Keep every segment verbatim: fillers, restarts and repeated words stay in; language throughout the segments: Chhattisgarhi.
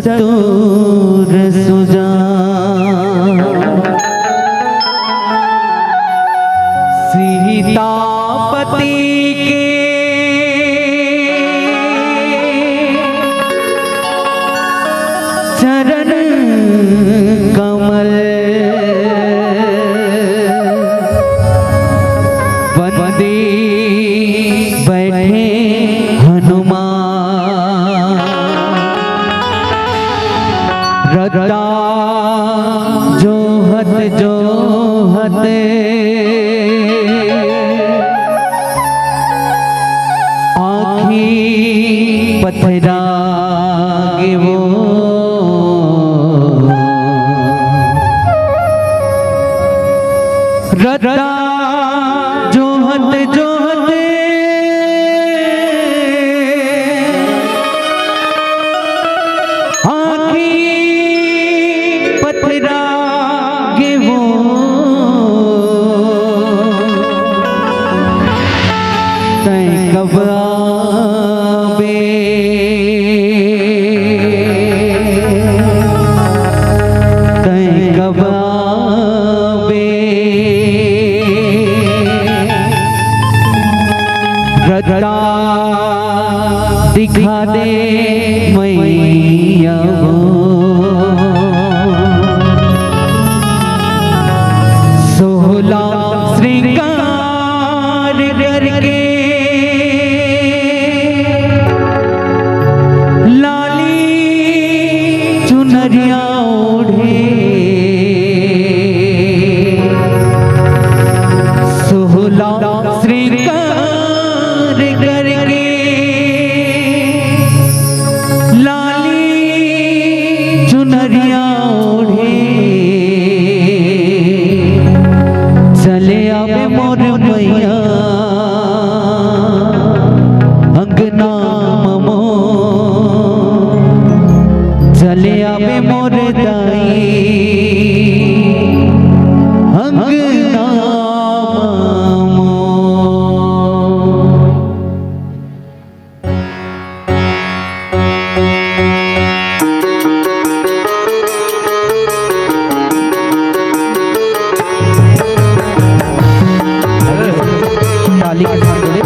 चतुर सुजान। सीतापति के चरण कमल वंदे बैठे हनुमान। रद्दा जोहत जोहत आँखी पथरा गे वो। रद्दा जोहत जोहत आँखी पथरा गे वो। तैं कब आबे, तैं कब आबे, रद्दा दिखा दे मैया वो। सोहला श्रृंगार करके लाली चुनरिया ओढ़े। सोहला श्रृंगार करके लाली चुनरिया ओढ़े। चले आबे मोर मैया अंगना ममो। चले आबे मोर दाई अंगना ममो। ताली के साथ बोले।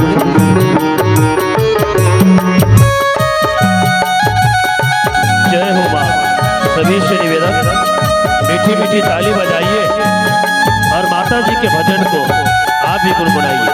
जय हो माँ। सभी से निवेदन, मीठी मीठी ताली बजाइए और माता जी के भजन को आप भी गुनगुनाइए।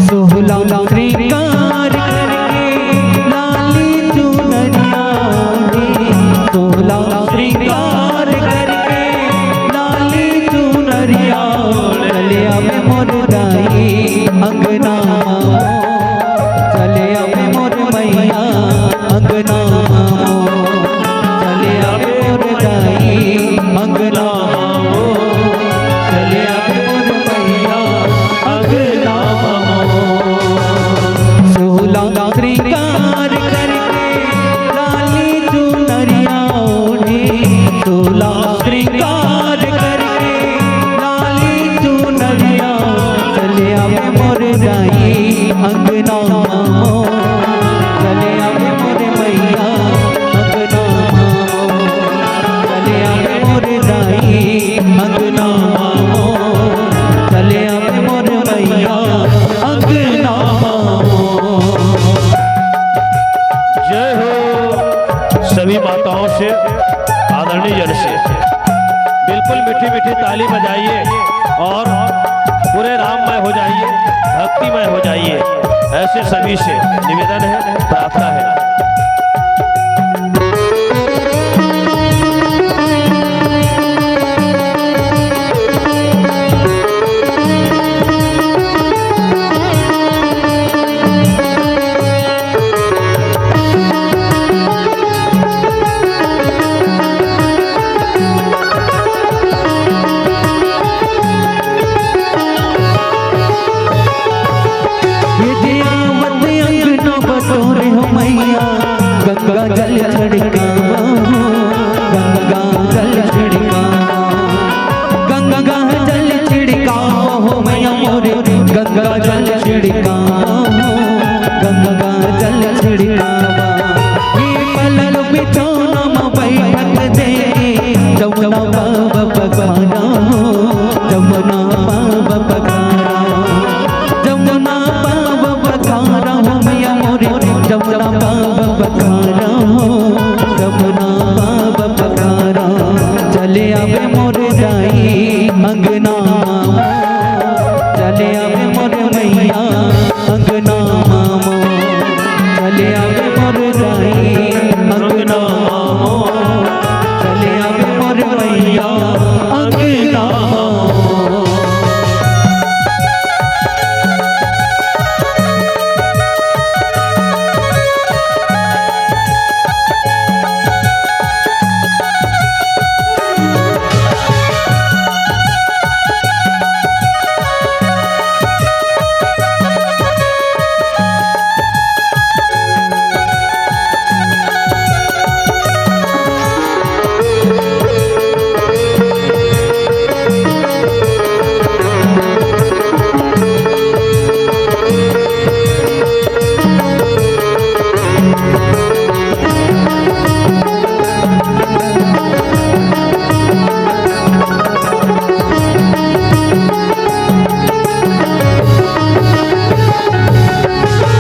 सोहला श्रृंगार करके लाली चुनरिया ओढ़े। सोहला श्रृंगार करके लाली चुनरिया ओढ़े। चले आबे मोर दाई अंगना ममो। चले आबे मोर मैया अंगना ममो। चले आबे मोर दाई अंगना ममो। चले आबे मोर मैया अंगना ममो। सोहला श्रृंगार करके लाली चुनरिया ओढ़े। सोहला श्रृंगार करके लाली चुनरिया। चले आबे मोर दाई अंगना ममो। चले आबे मोर मैया अंगना ममो। चले आबे मोर दाई अंगना ममो। चले आबे मोर मैया अंगना ममो। जय हो सभी माताओं से, आदरणीय जन से। बिल्कुल मीठी मीठी ताली बजाइए और पूरे राममय हो जाइए, भक्तिमय हो जाइए। ऐसे सभी से निवेदन है, प्रार्थना है। चले आवे मोर दाई अंगना मामो, चले आवे मोर मैया अंगना मामो, चले आवे मोर दाई अंगना मामो, चले आवे मोर मैया अंगना मामो।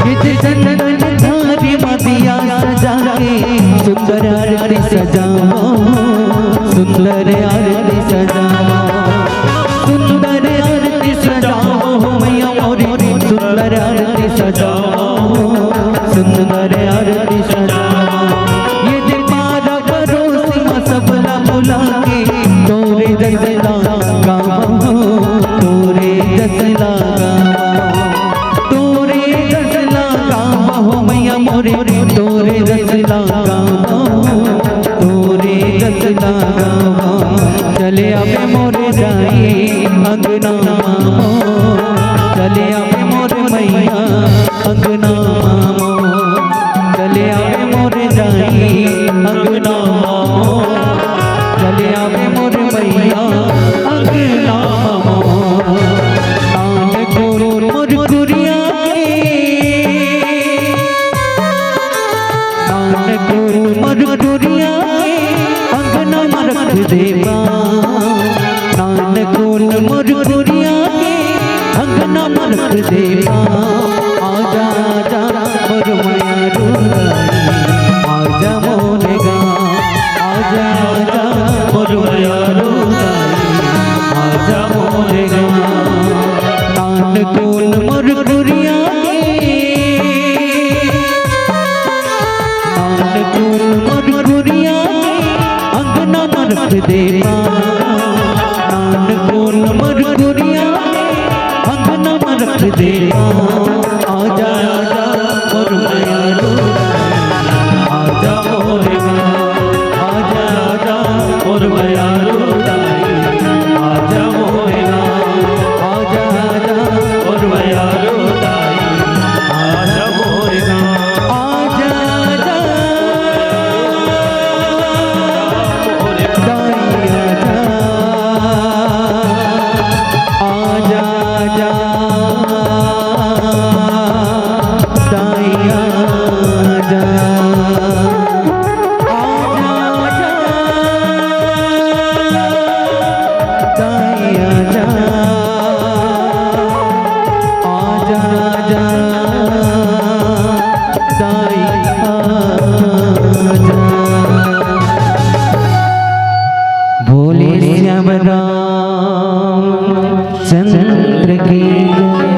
ये जे चंदन धारी मदिया सजा के, सुंदर आरती सजावा, सुंदर आरती सजावा, सुंदर आरती सजावा हो मैया मोरी, सुंदर आरती सजावा, सुंदर आरती सजावा। ये जे पारा परोसी मा सबला बुला के, तोरे जस ला गावा हो, तोरे जस ला गावा, तोरे जस ला गावा हो मैया मोरे, तोरे जस ला गावा हो, तोरे जस ला गावा। चले आवे मोर दाई अंगना मामो, चले आवे मोर मैया अंगना मामो, चले आवे मोर दाई अंगना मामो, चले आवे मोर मैया अंगना मामो। तान कोन मोर कुरिया के, तान कोन मोर कुरिया के, अंगना मा रख देबा। तान कोन मोर कुरिया के, अंगना मा रख देबा। आजा, आजा, मोर मयारू दाई, आजा मोरे गाँव। आजा, आजा, मोर मयारू दाई, आजा मोरे गाँव। तान कोन मोर कुरिया के, तान कोन मोर कुरिया के, अंगना मा रख देबा। तान कोन मोर कुरिया के, अंगना मा रख देबा। आजा, आजा, मोर मयारू दाई, आजा मोरे गाँव। आजा, आजा, मोर मयारू दाई, आजा मोरे गाँव। आजा, आजा, मोर मयारू दाई, आजा मोरे गाँव। आजा, आजा, दाई आजा। आजा, आजा, दाई आजा। आजा, आजा, दाई आजा। आजा, आजा, दाई आजा। बोले श्याम राम चंद्र की जय।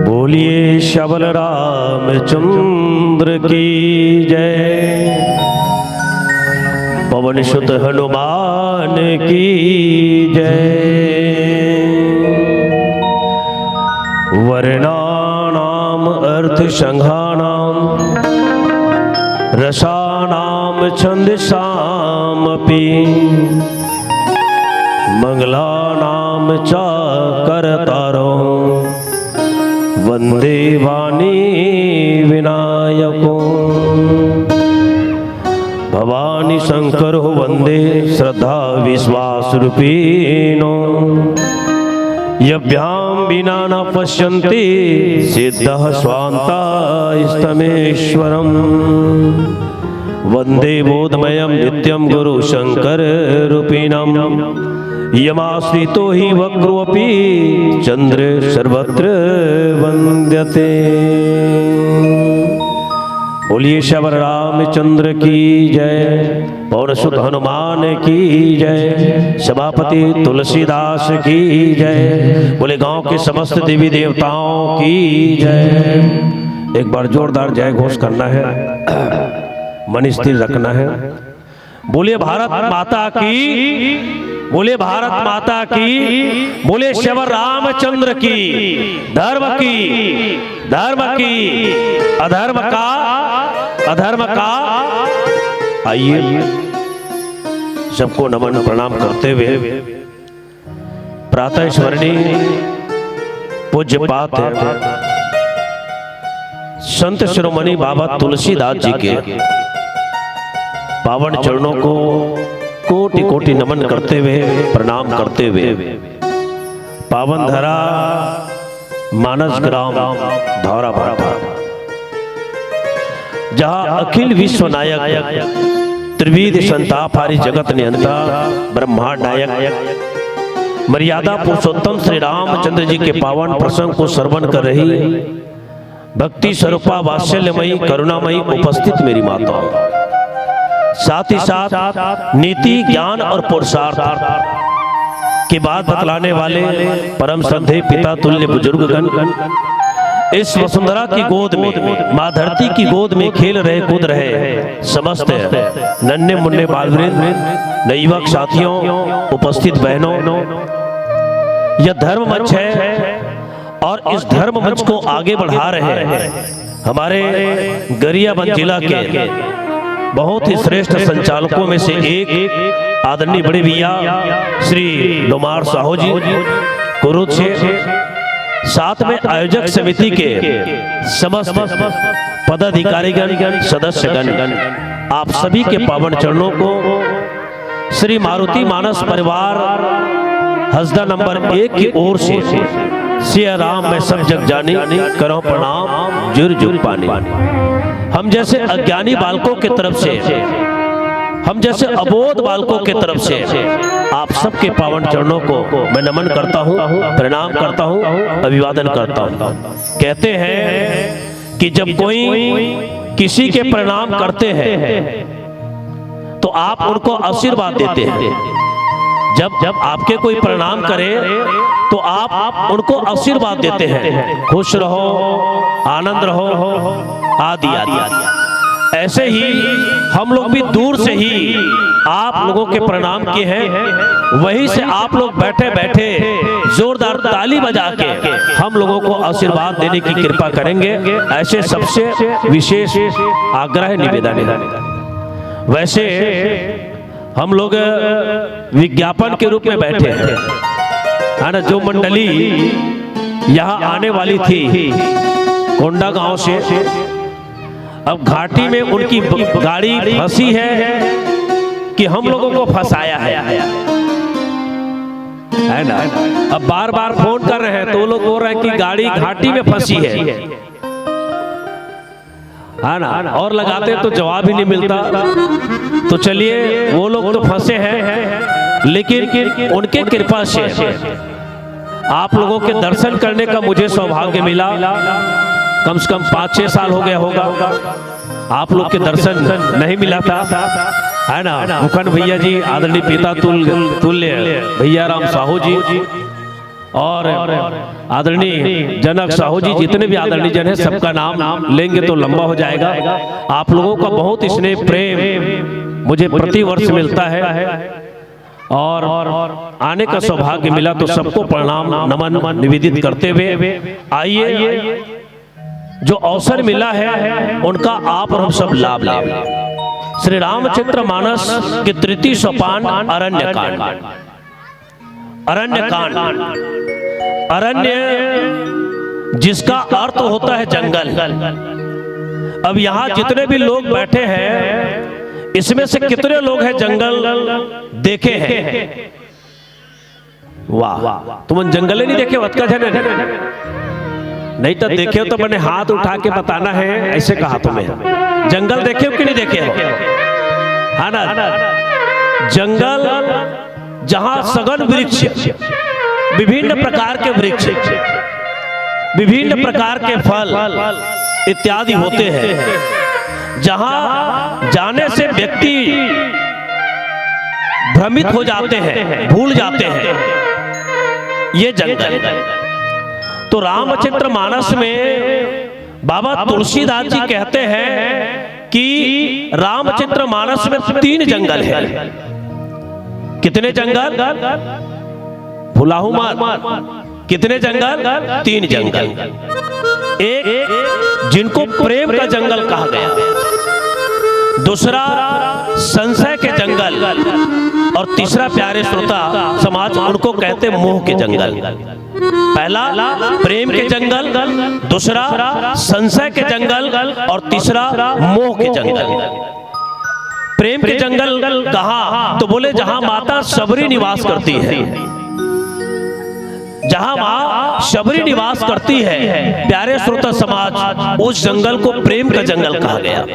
बोलिए श्यामल रामचंद्र की जय, पवन सुत हनुमान की जय। वर्णानाम अर्थ संघानाम रसानाम छंदसामपि। मंगलानां च कर्तारौ वंदे वाणी विनायकौ। भवानी शंकरौ वंदे श्रद्धा विश्वास रूपिणौ। यभ्यां विना न पश्यन्ति सिद्धः स्वान्तास्तमेश्वरम्। वंदे बोधमयं नित्यं गुरु शंकर रूपिणम्। यमाश्रितो हि वक्रोऽपि चंद्र सर्वत्र वंद्यते। बोलिए सबर रामचंद्र की जय, पवन सुत हनुमान की जय, सभापति तुलसीदास की जय। बोले गांव के समस्त देवी देवताओं की जय। एक बार जोरदार जय घोष करना है, मन स्थिर रखना है। बोलिए भारत माता की, बोलिए भारत माता की, बोलिए सबर रामचंद्र की, धर्म की, धर्म की, अधर्म का, अधर्म का। आइए, सबको नमन प्रणाम करते हुए प्रातः स्मरणीय पूज्यपाद संत शिरोमणि बाबा तुलसीदास जी के पावन चरणों को कोटि कोटि नमन करते हुए, प्रणाम करते हुए, पावन धरा मानस ग्राम धौरा भाटा, जहाँ अखिल विश्व नायक त्रिविध संतापहारी जगत नियंता ब्रह्मांड नायक मर्यादा पुरुषोत्तम श्री रामचंद्र जी के पावन प्रसंग को श्रवण कर रही भक्ति स्वरूपा वात्सल्यमयी करुणामयी उपस्थित मेरी माता, साथ ही साथ नीति ज्ञान और पुरुषार्थ की बात बतलाने वाले परम श्रद्धेय पिता तुल्य बुजुर्गगण, इस वसुंधरा की गोद में, माँ धरती की गोद में खेल रहे कूद रहे समस्त नन्हे मुन्ने बालवृंद, नवयुवक साथियों, उपस्थित बहनों, यह धर्म मंच है और इस धर्म मंच को आगे बढ़ा रहे हैं हमारे गरियाबंद जिला के बहुत ही श्रेष्ठ संचालकों में से एक आदरणीय बड़े भैया श्री लोमार साहू जी कुरुद से, साथ में आयोजक समिति के समस्त पदाधिकारीगण, सदस्यगण, आप सभी के पावन चरणों को श्री मारुति मानस परिवार हसदा नंबर एक की ओर से सिया राम मैं सब जग जानी, करो प्रणाम जुर जुग पानी। हम जैसे अज्ञानी बालकों की तरफ से, हम जैसे अबोध बालकों की तरफ से आप सबके पावन चरणों को मैं नमन करता हूँ, प्रणाम करता हूँ, अभिवादन करता हूँ। कहते हैं कि जब कोई किसी के प्रणाम करते हैं तो आप उनको आशीर्वाद देते हैं। जब जब आपके कोई प्रणाम करे तो आप उनको आशीर्वाद देते हैं, खुश रहो, आनंद रहो, आदि आदि। ऐसे ही हम लोग भी दूर से ही आप लोगों के प्रणाम किए हैं, वहीं से आप लोग बैठे बैठे जोरदार ताली बजा के हम लोगों को आशीर्वाद देने की कृपा करेंगे। ऐसे सबसे विशेष आग्रह निवेदन है। वैसे हम लोग विज्ञापन के रूप में बैठे हैं, है ना? जो मंडली यहाँ आने वाली थी कोंडागांव से, अब घाटी में उनकी ब-, गाड़ी फंसी है कि हम लोगों को फंसाया है, है ना? अब बार बार फोन कर रहे हैं तो वो लोग बोल रहे हैं कि गाड़ी घाटी में फंसी है, है ना? और लगाते तो जवाब ही नहीं मिलता। तो चलिए, वो लोग तो फंसे हैं, लेकिन उनके कृपा से आप लोगों के दर्शन करने का मुझे सौभाग्य मिला। कम से कम पाँच छह साल हो गया होगा, आप लोग के दर्शन नहीं मिला था, है ना? मुखन भैया जी, आदरणीय पिता तुल-, तुल्य भैया राम साहू जी और आदरणीय जनक साहू जी, जितने भी आदरणीय जन हैं, सबका नाम लेंगे तो लंबा हो जाएगा। आप लोगों का बहुत स्नेह प्रेम मुझे प्रतिवर्ष मिलता है और आने का सौभाग्य मिला, तो सबको प्रणाम नमन निवेदित करते हुए आइए, जो अवसर मिला है उनका आप और हम सब लाभ लें। श्री रामचरित मानस के तृतीय सोपान अरण्य कांड। अरण्य कांड, अरण्य जिसका अर्थ होता है जंगल। अब यहाँ जितने भी लोग बैठे हैं, इसमें से कितने लोग हैं जंगल देखे हैं? वाह, तुमन जंगल नहीं देखे हो, अतका झन नहीं तो देखे हो तो मैंने हाथ उठा के बताना है, ऐसे कहा तुम्हें। जंगल देखे हो कि नहीं देखे हो? है ना, जंगल जहाँ सघन वृक्ष, विभिन्न प्रकार के वृक्ष, विभिन्न प्रकार के फल इत्यादि होते हैं। जहां जाने से व्यक्ति भ्रमित हो जाते हैं, भूल जाते हैं, ये जंगल। तो रामचरित मानस में बाबा तुलसीदास जी कहते हैं कि रामचरित मानस में तीन जंगल है। कितने जंगल? भुलाहू मत। कितने जंगल? तीन जंगल। एक, जिनको प्रेम का जंगल कहा गया, दूसरा संशय के जंगल, और तीसरा, प्यारे श्रोता समाज, उनको कहते मोह के जंगल। पहला प्रेम के जंगल, दूसरा संशय के जंगल, और तीसरा मोह के जंगल। प्रेम के जंगल कहाँ? तो बोले, जहाँ माता शबरी निवास करती है, जहाँ माँ शबरी निवास करती है, प्यारे श्रोता समाज, उस जंगल को प्रेम का जंगल कहा गया।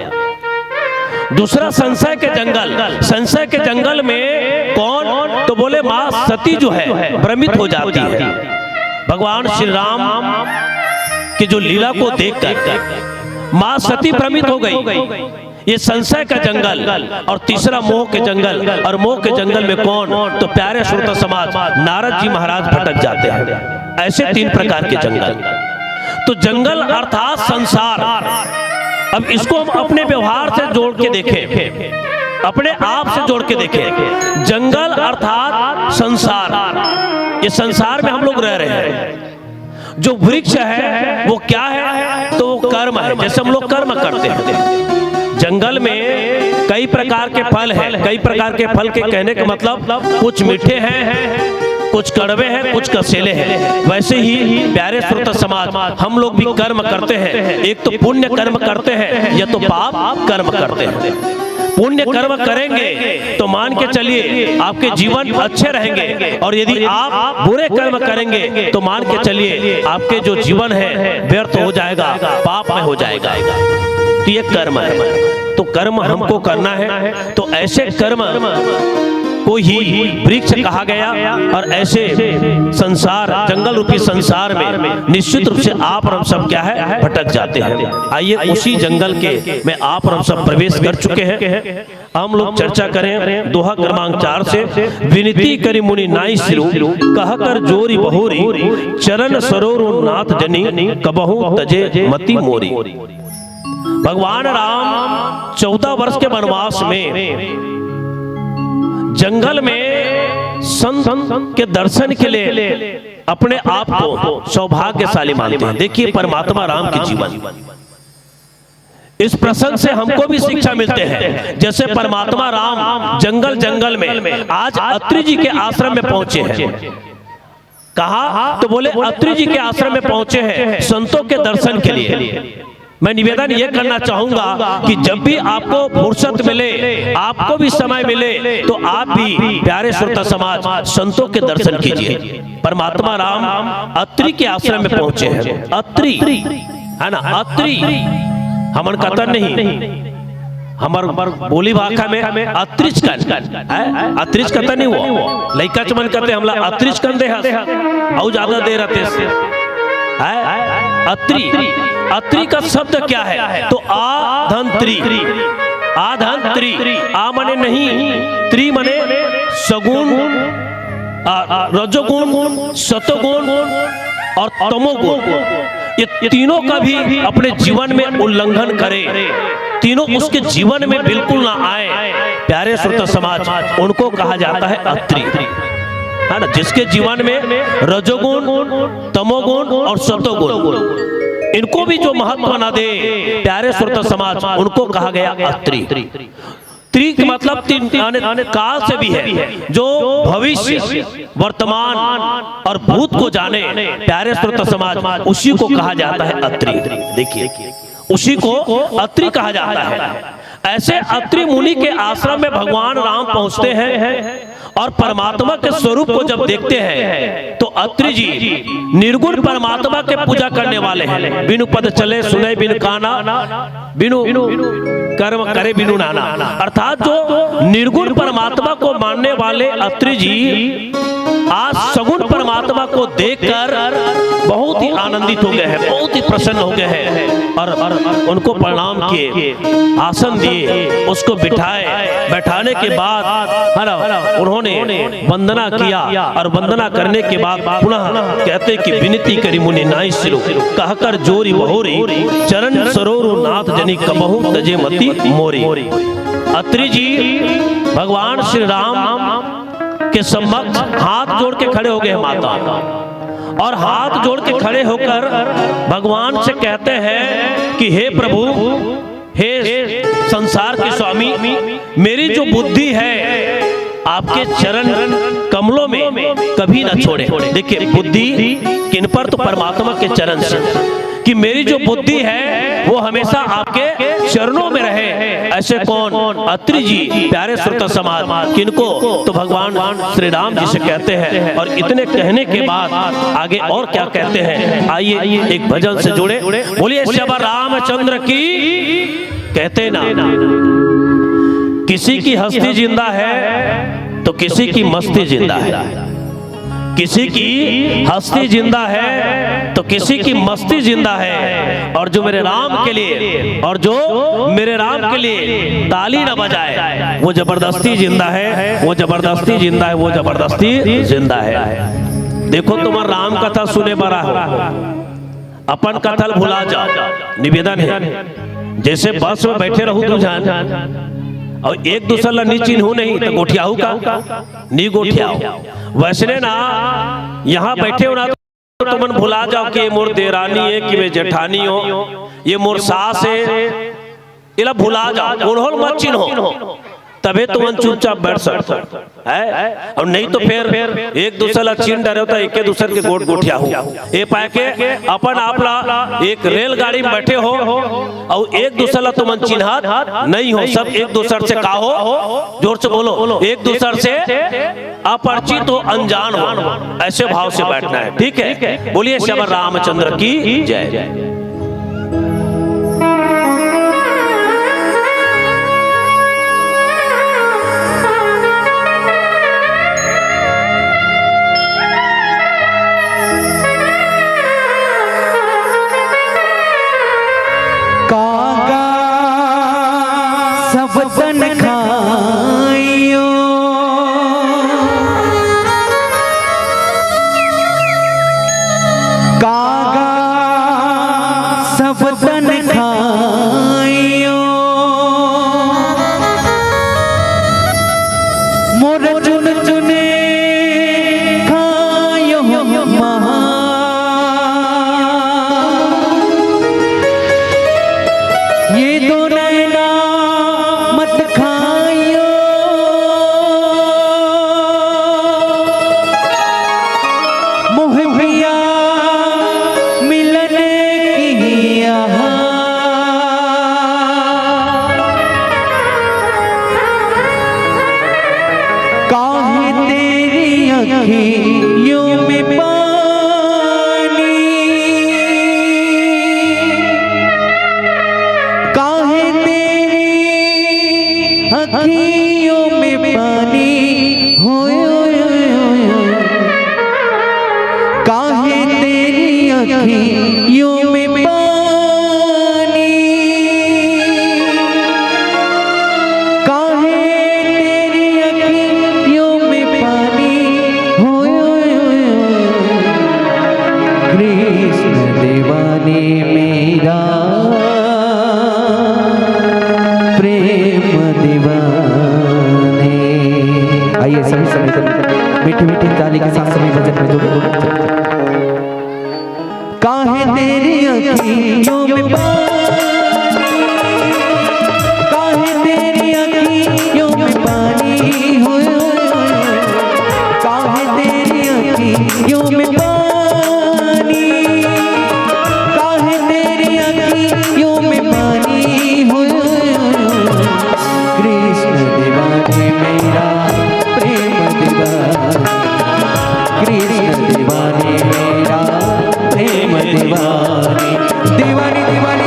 दूसरा संशय के जंगल। संशय के जंगल में कौन? तो बोले, माँ सती जो है, भ्रमित हो जाती है। भगवान श्री राम की जो लीला को देखकर माँ सती भ्रमित हो गई। ये संशय का जंगल और तीसरा मोह के जंगल। और मोह के जंगल में कौन? तो प्यारे श्रोता समाज, नारद जी महाराज भटक जाते हैं। ऐसे तीन प्रकार के जंगल। तो जंगल अर्थात संसार। अब इसको हम अपने व्यवहार से जोड़ के देखें, अपने आप से जोड़ के देखें। जंगल अर्थात संसार, ये संसार में हम लोग रह रहे हैं। जो वृक्ष है वो क्या है? तो वो कर्म है। जैसे हम लोग कर्म करते हैं, जंगल में कई प्रकार के फल हैं। कई प्रकार के फल के कहने का मतलब, कुछ मीठे हैं, कुछ कड़वे हैं, कुछ कसेले हैं। वैसे ही प्यारे श्रोता समाज, हम लोग भी कर्म करते हैं। एक तो पुण्य कर्म करते हैं या तो पाप कर्म करते हैं। पुण्य कर्म करेंगे तो मान के चलिए आपके जीवन अच्छे रहेंगे, और यदि आप बुरे कर्म करेंगे तो मान के चलिए आपके जो जीवन है व्यर्थ हो जाएगा, पाप में हो जाएगा। तो ये कर्म है, तो कर्म हमको करना है। तो ऐसे कर्म को ही वृक्ष कहा गया। और ऐसे संसार, जंगल रूपी संसार में निश्चित रूप से आप और हम सब क्या है, भटक जाते हैं। आइए उसी जंगल के में आप और हम सब प्रवेश कर चुके हैं। हम लोग चर्चा करें दोहा क्रमांक चार से। विनती करी मुनि नाई सिरु, कह कर जोरी बहोरी, चरण सरोरु नाथ जनी, कबहु तजे मति मोरी। भगवान राम चौदह वर्ष के वनवास में जंगल में संत के दर्शन के लिए अपने आप को सौभाग्यशाली मानते हैं। देखिए परमात्मा राम के जीवन, इस प्रसंग से हमको भी शिक्षा मिलते हैं। जैसे परमात्मा राम जंगल जंगल में आज अत्रि जी के आश्रम में पहुंचे हैं। कहा तो बोले, अत्रि जी के आश्रम में पहुंचे हैं संतों के दर्शन के लिए। मैं निवेदन ये करना चाहूंगा कि जब भी आपको फुर्सत मिले, आपको भी समय मिले, तो आप भी प्यारे श्रोता समाज संतों के दर्शन कीजिए। परमात्मा राम अत्रि के आश्रम में पहुंचे हैं। अत्रि, है ना, अत्रि। हमन कतन नहीं, हमर बोली भाखा में अत्रिच कन, हैं? अत्रिच कतन नहीं वो। लइका चमन कहते हमला अत्रिच कन दे हस, अउ ज्यादा दे रहते। हैं? अत्रि, अत्रि का शब्द क्या है? तो आ धन त्रि, आ धन त्रि। आ माने नहीं, त्रि माने सगुण, आ, रजोगुण, सतोगुण और तमोगुण, ये तीनों का भी अपने जीवन में उल्लंघन करे, तीनों उसके जीवन में बिल्कुल ना आए, प्यारे श्रोता समाज, उनको कहा जाता है अत्रि, है ना। जिसके जीवन में रजोगुण, तमोगुण और सतोगुण, इनको भी जो महत्व ना दे, प्यारे श्रोता समाज, उनको कहा गया अत्रि। त्रि का मतलब तीन, यानी काल से भी है, जो भविष्य, वर्तमान और भूत को जाने, प्यारे श्रोता समाज, उसी को कहा जाता है अत्रि। देखिए, उसी को अत्रि कहा जाता है। ऐसे अत्रि मुनि के आश्रम में भगवान राम पहुंचते हैं और परमात्मा के स्वरूप को जब देखते हैं, तो अत्रि जी निर्गुण परमात्मा के पूजा करने वाले हैं। बिनु पद चले सुने बिनु काना, बिनु कर्म करे बिनु नाना, अर्थात जो निर्गुण परमात्मा को मानने वाले अत्रि जी आज सगुण परमात्मा को देखकर बहुत ही आनंदित हो गए हैं, बहुत ही प्रसन्न हो गए हैं और, और उनको प्रणाम किए, आसन दिए, उसको बिठाए। बैठाने के बाद, है ना, उन्होंने वंदना किया और वंदना करने के बाद पुनः कहते कि "विनती करी मुनि नाई सिरो, कहकर जोरी बहुरी, चरण सरोरु नाथ जनी कबहु तजे मति मोरी।" अत्रि जी भगवान श्री राम के समक्ष हाथ जोड़ के खड़े हो गए हैं माता, और हाथ जोड़ के खड़े होकर भगवान से कहते हैं कि "हे प्रभु, हे संसार के स्वामी, मेरी जो बुद्धि है आपके चरण कमलों में कभी ना छोड़े।" देखिए, बुद्धि किन पर? तो परमात्मा के चरण से, कि मेरी जो बुद्धि है वो हमेशा आपके चरणों में रहे। ऐसे कौन? अत्रि जी, प्यारे श्रोता समाज, किनको? तो भगवान श्री राम जी से कहते हैं। और इतने कहने के बाद आगे और क्या कहते हैं, आइए एक भजन से जुड़े। बोलिए श्यामा रामचंद्र की। कहते ना, किसी की हस्ती जिंदा है तो किसी की मस्ती जिंदा है, किसी की हस्ती जिंदा है तो किसी की मस्ती जिंदा है, और जो मेरे राम के लिए, और जो मेरे राम के लिए ताली ना बजाए, वो जबरदस्ती जिंदा है, वो जबरदस्ती जिंदा है, वो जबरदस्ती जिंदा है। देखो, तुम्हारा राम कथा सुने बर आए हो, अपन कथा ल भुला जाओ। निवेदन है, जैसे बस में बैठे रहू दू झन और एक दूसर ला नी चिन्हू नहीं तो गोठियाहू का? नी गोठियाओ। वैसने ना, यहाँ बैठे हो ना, तो तुमन भुला जाओ कि ये मोर देरानी है, कि मैं जेठानी हो, ये मोर सास है, एला भुला जाओ, उन्हों ल मत चिन्हो, तभे तुमन चुपचाप बैठ सकथो, है? और नहीं तो फिर एक दूसर ला चिन्ह डरे हो तो एक दूसर के गोठ गोठियाहू। ए पाए के अपन आप ला एक रेलगाड़ी में बैठे हो और एक दूसर ला तुमन चिन्हत नहीं हो, सब एक दूसर से का हो, जोर से बोलो, एक दूसर से अपरिचित हो, अनजान हो, ऐसे भाव से बैठना है, ठीक है? बोलिए श्यामा रामचंद्र की जय। कागा सब तन खाइयो, कागा सब तन खाइयो, मोर चुन चुन खायो महा। ये दो नैना मत खाइयो, मोह पिया मिलन की आह। काहे तेरी अखियों में पानी, काहे तेरी अखियों में पानी, होय, होय, होय, होय। काहे तेरी अखियों में पानी, काहे तेरी अखियों में पानी, होय, होय, होय, होय। कृष्ण दीवाने मेरा प्रेम दीवाने। आइए सभी समेत मीठी मीठी ताली के साथ सभी भजन में जुड़े। काहे तेरी अखियों में पानी, काहे तेरी अखियों में पानी, होय, होय, होय। काहे तेरी अखियों में पानी, काहे तेरी अखियों में पानी, होय, होय, होय। कृष्ण दीवाने मेरा प्रेम दीवाना, कृष्ण दीवाने मेरा प्रेम दीवाने। दीवानी, दीवानी,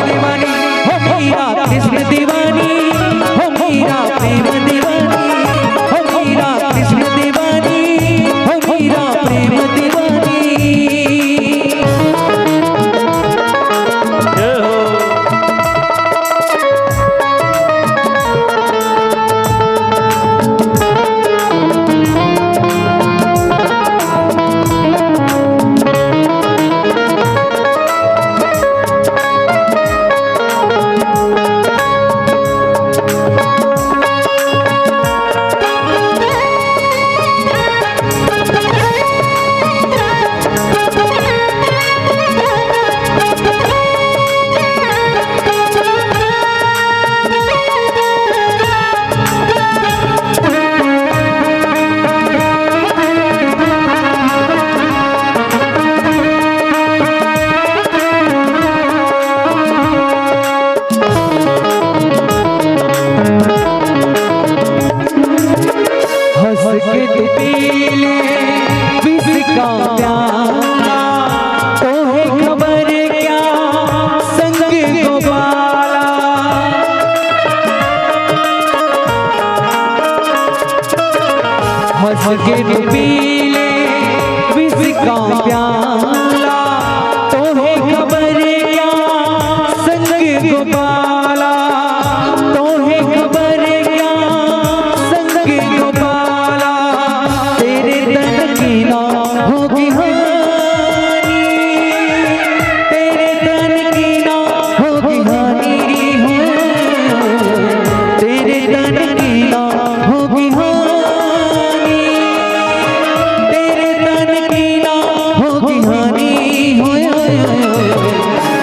हंस के तू पी ले विष का प्याला, तो है खबर क्या संग गोपाला, तो है खबर क्या संग गोपाला। तेरे तन की ना होगी हानि, तेरे तन की ना होगी हानि, तेरे तन की ना होगी हानि, तेरे तन की ना होगी हानि।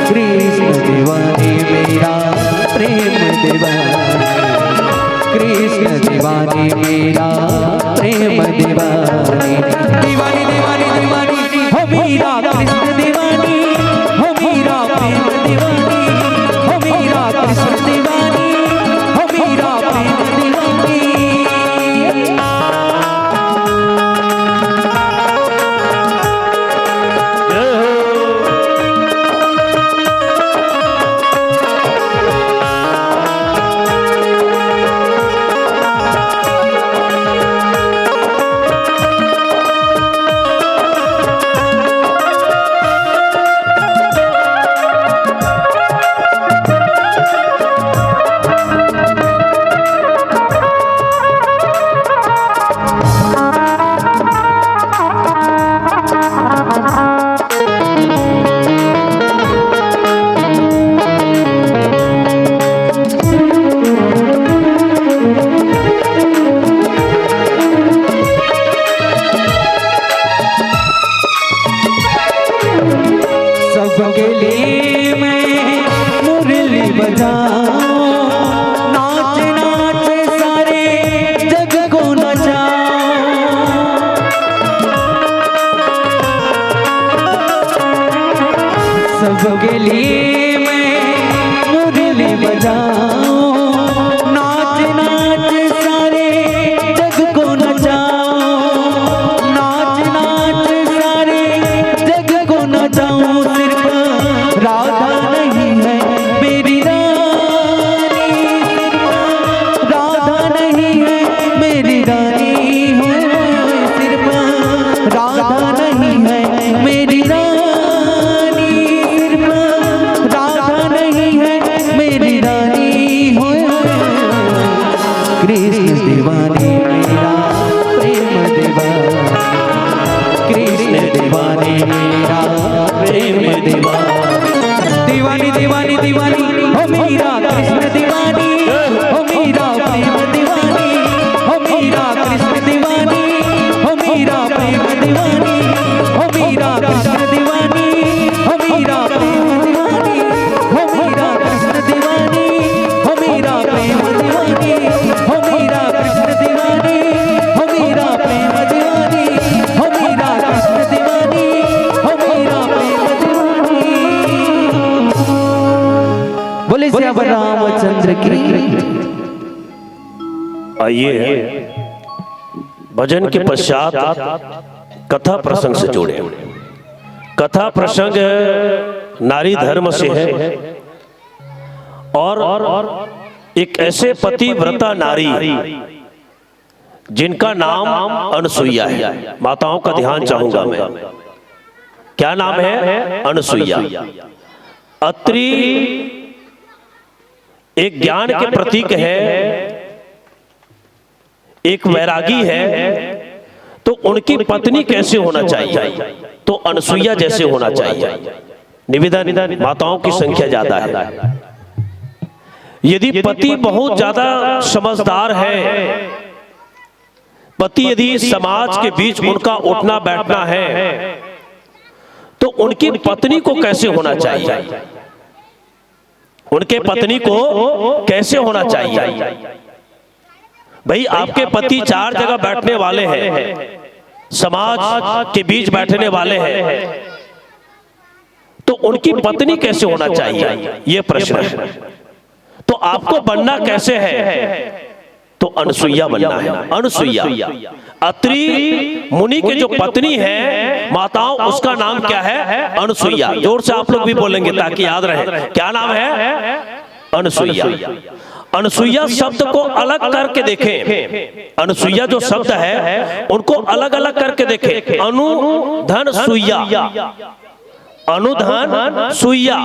कृष्ण दीवानी मेरा प्रेम दीवानी, कृष्ण दीवानी मेरा प्रेम दीवानी। दीवानी, दीवानी, दीवानी, हो मेरा कृष्ण दीवानी, हो मेरा प्रेम दीवानी, हो मेरा कृष्ण दीवानी, हो मेरा प्रेम दीवानी। सबके लिए मैं मुरली बजाऊं, नाच नाच सारे जग को नचाऊं। सबके लिए मैं मुरली बजाऊं, नाच नाच सारे जग को नचाऊं, नाच नाच सारे जग को नचाऊं। सिर्फ राधा नहीं है मेरी रानी, राधा नहीं है मेरी रानी, हो सिर्फ राधा नहीं है मेरी रानी, सिर्फ राधा नहीं है मेरी रानी, हो कृष्ण दीवानी मेरा प्रेम दीवानी, कृष्ण दीवानी मेरा प्रेम दीवानी। दीवानी, दीवानी, दीवानी, हो मेरा कृष्ण दीवानी, हो मेरा प्रेम दीवानी, हो मेरा कृष्ण दीवानी, हो मेरा प्रेम दीवानी, हो मेरा कृष्ण दीवानी, हो मेरा प्रेम दीवानी, हो मेरा कृष्ण दीवानी, हो मेरा प्रेम दीवानी, हो मेरा कृष्ण दीवानी, हो मेरा प्रेम दीवानी, हो मेरा कृष्ण दीवानी, हो मेरा प्रेम दीवानी। बोले सियावर रामचंद्र की। आइए, भजन के पश्चात कथा प्रसंग से जोड़े। कथा प्रसंग नारी धर्म से है और एक ऐसे पतिव्रता नारी जिनका नाम अनसुईया है। माताओं का ध्यान चाहूंगा मैं। क्या नाम है? अनसुईया। अत्रि एक ज्ञान के प्रतीक है, एक वैरागी है, तो उनकी पत्नी कैसे होना चाहिए? तो अनसुईया जैसे होना चाहिए। निवेदन, माताओं की संख्या ज्यादा है। यदि पति बहुत ज्यादा समझदार है, पति यदि समाज के बीच उनका उठना बैठना है, तो उनकी पत्नी को कैसे होना चाहिए? उनके पत्नी को कैसे होना चाहिए? भाई, आपके पति चार जगह बैठने वाले हैं, समाज के बीच बैठने वाले हैं, तो उनकी पत्नी कैसे होना चाहिए, ये प्रश्न है। तो आपको बनना कैसे है? तो अनसुईया बनना है। अनसुईया, अत्रि मुनि की जो पत्नी है, माताओं, उसका नाम क्या है? अनसुईया। जोर से आप लोग भी बोलेंगे ताकि याद रहे। क्या नाम है? अनसुईया। अनसुईया शब्द को अलग करके देखें, अनसुईया जो शब्द है उनको अलग अलग करके देखें। अनु धन सुईया, अनु धन सुईया।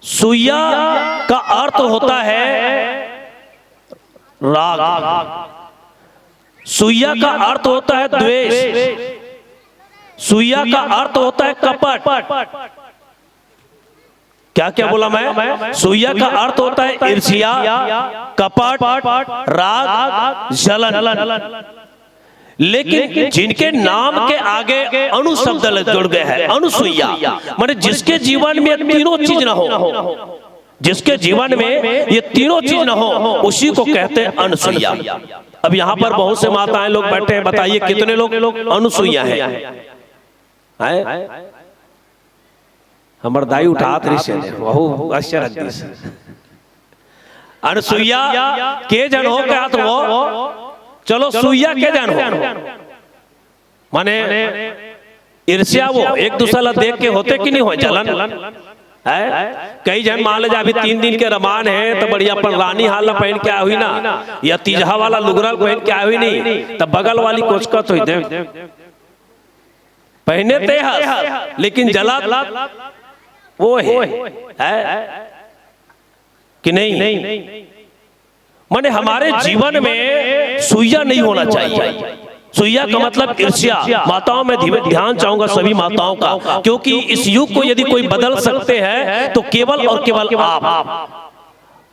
सुईया का अर्थ होता है राग, सुईया का अर्थ होता है द्वेष, सुईया का अर्थ होता है कपट। क्या क्या बोला मैं? सुईया का अर्थ होता है ईर्ष्या, कपट, राग, जलन। लेकिन जिनके नाम के आगे अनु शब्द लग, जुड़ गए हैं, अनुसुईया, माने जिसके जीवन में तीनों चीज ना हो, जिसके जीवन में ये तीनों चीज ना हो, उसी को कहते हैं अनुसुईया। अब यहाँ पर बहुत से माताएं लोग बैठे हैं, बताइए कितने लोग अनुसुईया हैं? हैं? हमर दाई उठात रहिस हे, वहू आश्चर्य दिस। अनसुईया के जन हो कहत हो, चलो सुईया के जन हो। माने ईर्ष्या वो एक दूसरा ला देख के होथे कि नहीं होय जलन? है? कई जन मान ले जा, अभी तीन दिन के रमान हे, त बढ़िया अपन रानी हार ला पहिन के आए होही ना, या तीजहा वाला लुगरा ला पहिन के आए होही नहीं, त बगल वाली कोचकत होही, देख, पहिने ते हस, लेकिन जलत वो हे, है कि नहीं? माने हमारे जीवन में सुईया नहीं होना चाहिए। सुईया का मतलब ईर्ष्या। माताओं में ध्य-, ध्यान चाहूंगा सभी माताओं का, क्योंकि इस युग को यदि कोई बदल सकते हैं तो केवल और केवल आप।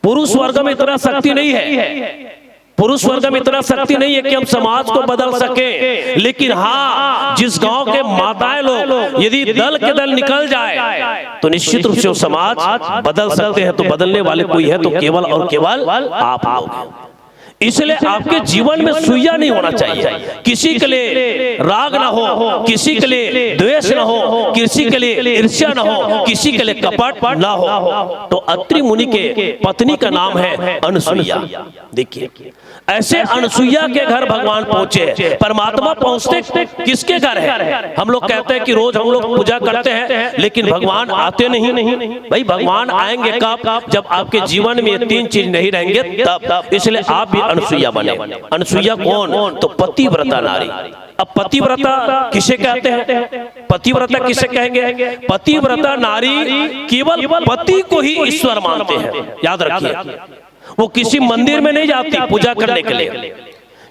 पुरुष वर्ग में इतना शक्ति नहीं है, पुरुष वर्ग में इतना शक्ति नहीं है कि हम समाज को बदल सके, लेकिन हाँ, जिस गांव के माताएं लोग यदि दल के दल निकल जाए तो निश्चित रूप से वो समाज बदल सकते हैं। तो बदलने वाले कोई है तो केवल और केवल आप लोग। इसलिए आपके जीवन में सुईया नहीं होना चाहिए, किसी के लिए राग ना हो, किसी के लिए द्वेष ना हो, किसी के लिए ईर्ष्या ना हो, किसी के लिए कपट ना हो। तो अत्रि मुनि के पत्नी का नाम है अनुसुईया। देखिए, ऐसे अनसुईया के घर भगवान पहुंचे। परमात्मा पहुंचते किसके घर है? हम लोग कहते हैं कि रोज हम लोग पूजा करते हैं, लेकिन भगवान आते नहीं। भाई, भगवान आएंगे कब? जब आपके जीवन में ये तीन चीज नहीं रहेंगे, तब। इसलिए आप भी अनसुईया बने। अनसुईया कौन? तो पतिव्रता नारी। अब पतिव्रता किसे कहते हैं? पतिव्रता किसे कहेंगे? पतिव्रता नारी केवल पति को ही ईश्वर मानते हैं, याद रखिए। वो किसी मंदिर में नहीं जाती पूजा करने के लिए,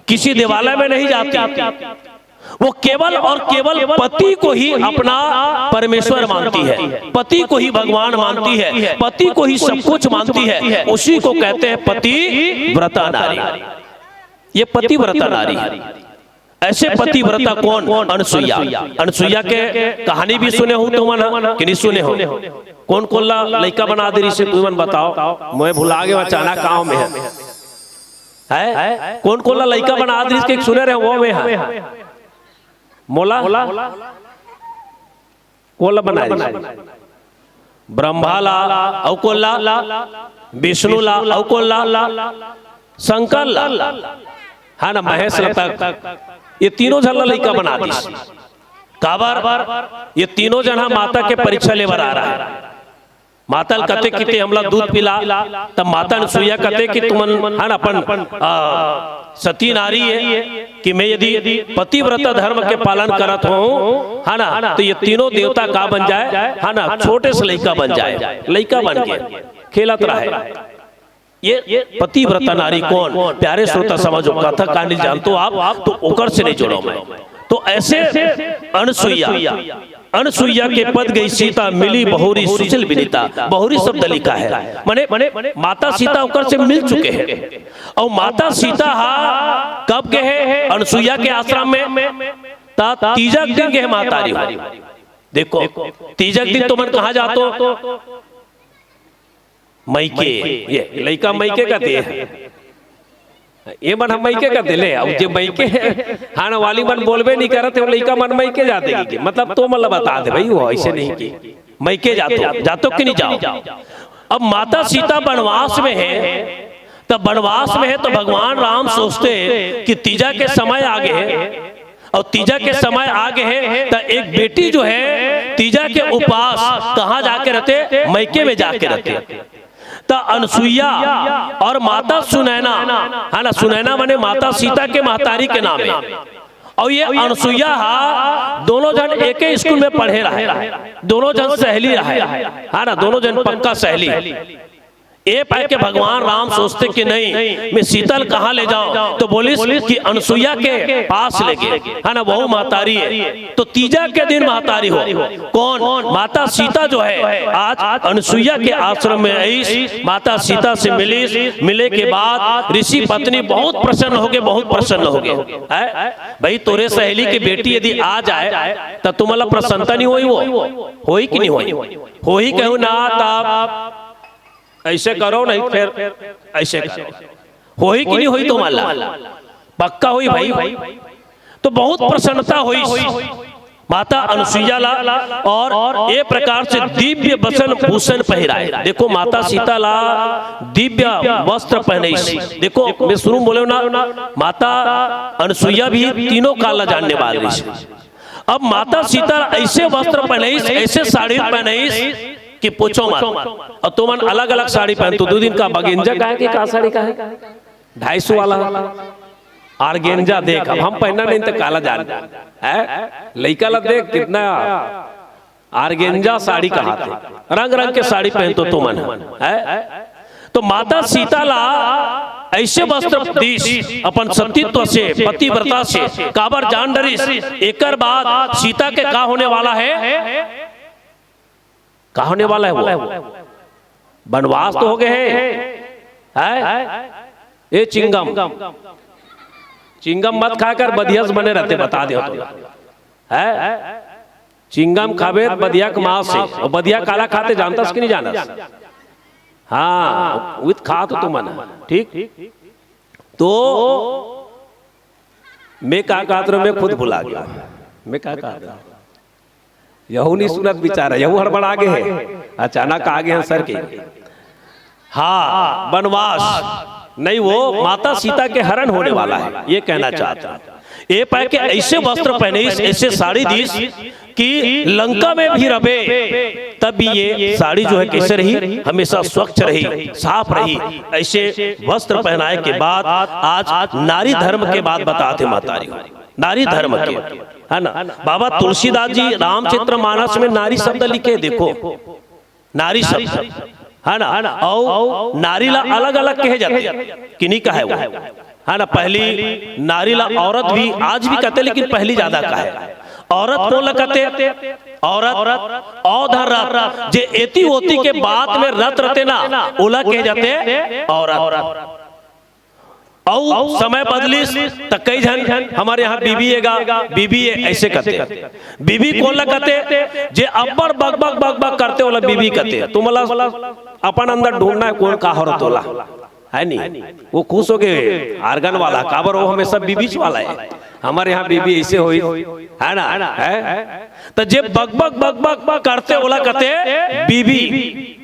किसी देवालय में नहीं जाती। वो केवल और केवल पति को ही अपना परमेश्वर मानती है, पति को ही भगवान मानती है, पति को ही सब कुछ मानती है। उसी को कहते हैं पतिव्रता नारी। ये पतिव्रता नारी है। ऐसे पतिव्रता कौन? अनसुईया। अनसुईया के कहानी भी सुने हो तुमन कि नहीं सुने हो? कोन कोन ला लइका बना दे रहिस हे, तुमन बताओ। मैं भुला गया, अचानक गाँव में है, है? कोन कोन ला लइका बना दे रहिस हे, सुने रहे हो में है? मोला? कोन ला बना दे रहिस हे? ब्रह्मा ला, अउ कोन ला? विष्णु ला, अउ कोन ला? शंकर ला, है ना, महेश ला तक। ये तीनों झन ला लइका बना दिस। काबर? ये तीनों झन हा माता के परीक्षा ले बर आ रहा है। माता ल कथे कि ते हमला दूध पिला, तब माता अनसुईया कथे कि तुमन, है ना, अपन, आ, सती नारी है कि मैं यदि पतिव्रता धर्म के पालन करत हूँ, है ना, तो ये तीनों देवता का बन जाए, है ना, छोटे से लइका बन जाए। लइका बन के खेलत रहे। ये पतिव्रता नारी कौन? प्यारे श्रोता समाजो, कथा कहानी जानते हो आप, तो ओकर से नहीं जोड़ो मैं। तो ऐसे अनसुईया, अनसुईया के पद गई सीता, मिली बहुरी सुशील विनीता। बहुरी शब्द लिखा है, माने माता सीता ओकर से मिल चुके हैं। और माता सीता हा कब गए हैं अनसुईया के आश्रम में? ता तीजा के दिन गए हैं महतारी हो। देखो, तीजा के दिन तुमन कहाँ जाते हो? मइके। ये लइका मइके कथे। ये मन हम मइके कथे ले, अब जे मइके हे, हाण वाली मन बोलबे नहीं करत हे, वो लइका मन मइके जाथे कि, मतलब, तो मन ला बता दे भाई, वो ऐसे नहीं कि मइके जातो, जातो कि नहीं जाओ। अब माता सीता बनवास में है, तब बनवास में है तो भगवान राम सोचते कि तीजा के समय आ गए हैं, और तीजा के समय आ गए हैं, तो एक बेटी जो है तीजा के उपास कहाँ जाके रहते? मइके में जाके रहते। त अनसुईया और माता सुनैना, है ना, सुनैना माने माता सीता के महतारी के नाम है। और ये अनसुईया हा, दोनों जन एक ही स्कूल में पढ़े रहे, दोनों जन सहेली रहे, है ना, दोनों जन पक्का सहेली। ए पाए के भगवान राम सोचते कि नहीं, मैं सीता ल कहाँ ले जाऊं, तो बोलिस कि अनसुईया के पास ले गे, है ना, वहू महतारी है। तो तीजा के दिन महतारी हो, कौन? माता सीता जो है, आज अनसुईया के आश्रम में आईस, माता सीता से मिलिस, मिले के बाद ऋषि पत्नी बहुत प्रसन्न हो गे, बहुत प्रसन्न हो गे। है भाई, तोरे सहेली के बेटी यदि आ जाए, त तुमला प्रसन्नता नहीं होई? वो होई कि नहीं होई? होई कहू ना, तब ऐसे करो, नहीं फिर ऐसे करो। होई कि नहीं होई तुम्हारा? पक्का होई भाई। तो बहुत प्रसन्नता होई माता अनसुईया ला, और ए प्रकार से दिव्य वसन भूषण पहिराए। देखो, माता सीता ला दिव्य वस्त्र पहनईस। देखो, मैं शुरू में बोले ना, माता अनसुईया भी तीनों काल ला जानने वाली है। अब माता सीता ऐसे वस्त्र पहनईस, ऐसे साड़ी पहनईस कि पूछो मत। और तुमन अलग अलग साड़ी पहनतो, दो दिन का बगेंजा का है कि का साड़ी का है, ढाई सौ वाला, आर्गेंजा। देख, अब हम पहनना नहीं तो काला जान है, लइका ला देख कितना आर्गेंजा साड़ी कहाथे, रंग रंग के साड़ी पहनतो तुमन है। तो माता सीता ला ऐसे वस्त्र दीस अपन सतीत्व से, पतिव्रता से, काबर जान डरिस। एकर बाद सीता के का होने वाला है? का होने वाला है वो? बनवास तो हो गए है, है? ए चिंगम, चिंगम मत खाकर बधियस बने रहते, बता दे तो, है? चिंगम खाबे त बधिया के मांस है, और बधिया काला खाते जानतस कि नहीं जानस? हाँ, उत खा तो तुमन, ठीक? तो मैं का कहत रहो, मैं खुद भुला गया। मैं का कहत रहो, यहू नहीं सुनत बेचारा, यहू हड़बड़ा गे है, अचानक आ गए हैं सर के। हाँ, बनवास नहीं, वो माता सीता के हरण होने वाला है, ये कहना चाहता हूँ। ए पाए के ऐसे वस्त्र पहनईस, ऐसे साड़ी दीस कि लंका में भी रहे, तब भी ये साड़ी जो है कैसे रही? हमेशा स्वच्छ रही, साफ रही। ऐसे वस्त्र पहनाए के बाद आज नारी धर्म के बात बताते महतारी, नारी धर्म के, है ना? बाबा तुलसीदास जी रामचरित मानस में नारी शब्द लिखे, देखो, नारी शब्द, है ना? और नारी ला अलग अलग कहे जाते कि नहीं कहे वो, है ना? पहली नारी ला औरत भी आज भी कहते, लेकिन पहली ज्यादा कहे। औरत कौन ला कहते? औरत, औधरत, जे एती ओती के बात में रत रहते ना, ओला कहे जाते औरत। अउ समय बदलिस त कई झन हमर यहाँ बीबी ए गा, बीबी ए ऐसे कहते। बीबी कोन ला कहते? जे अब्बड़ बकबक बकबक करते ओला बीबी कहते। तुमला अपन अंदर ढूंढना है कोन का हरत ओला, है नी? वो खुश हो गए आर्गन वाला, काबर वो हमेशा बीबीच वाला है। हमर यहाँ बीबी ऐसे होई, है ना? है? त जे बकबक बकबक करते ओला कहते बीबी।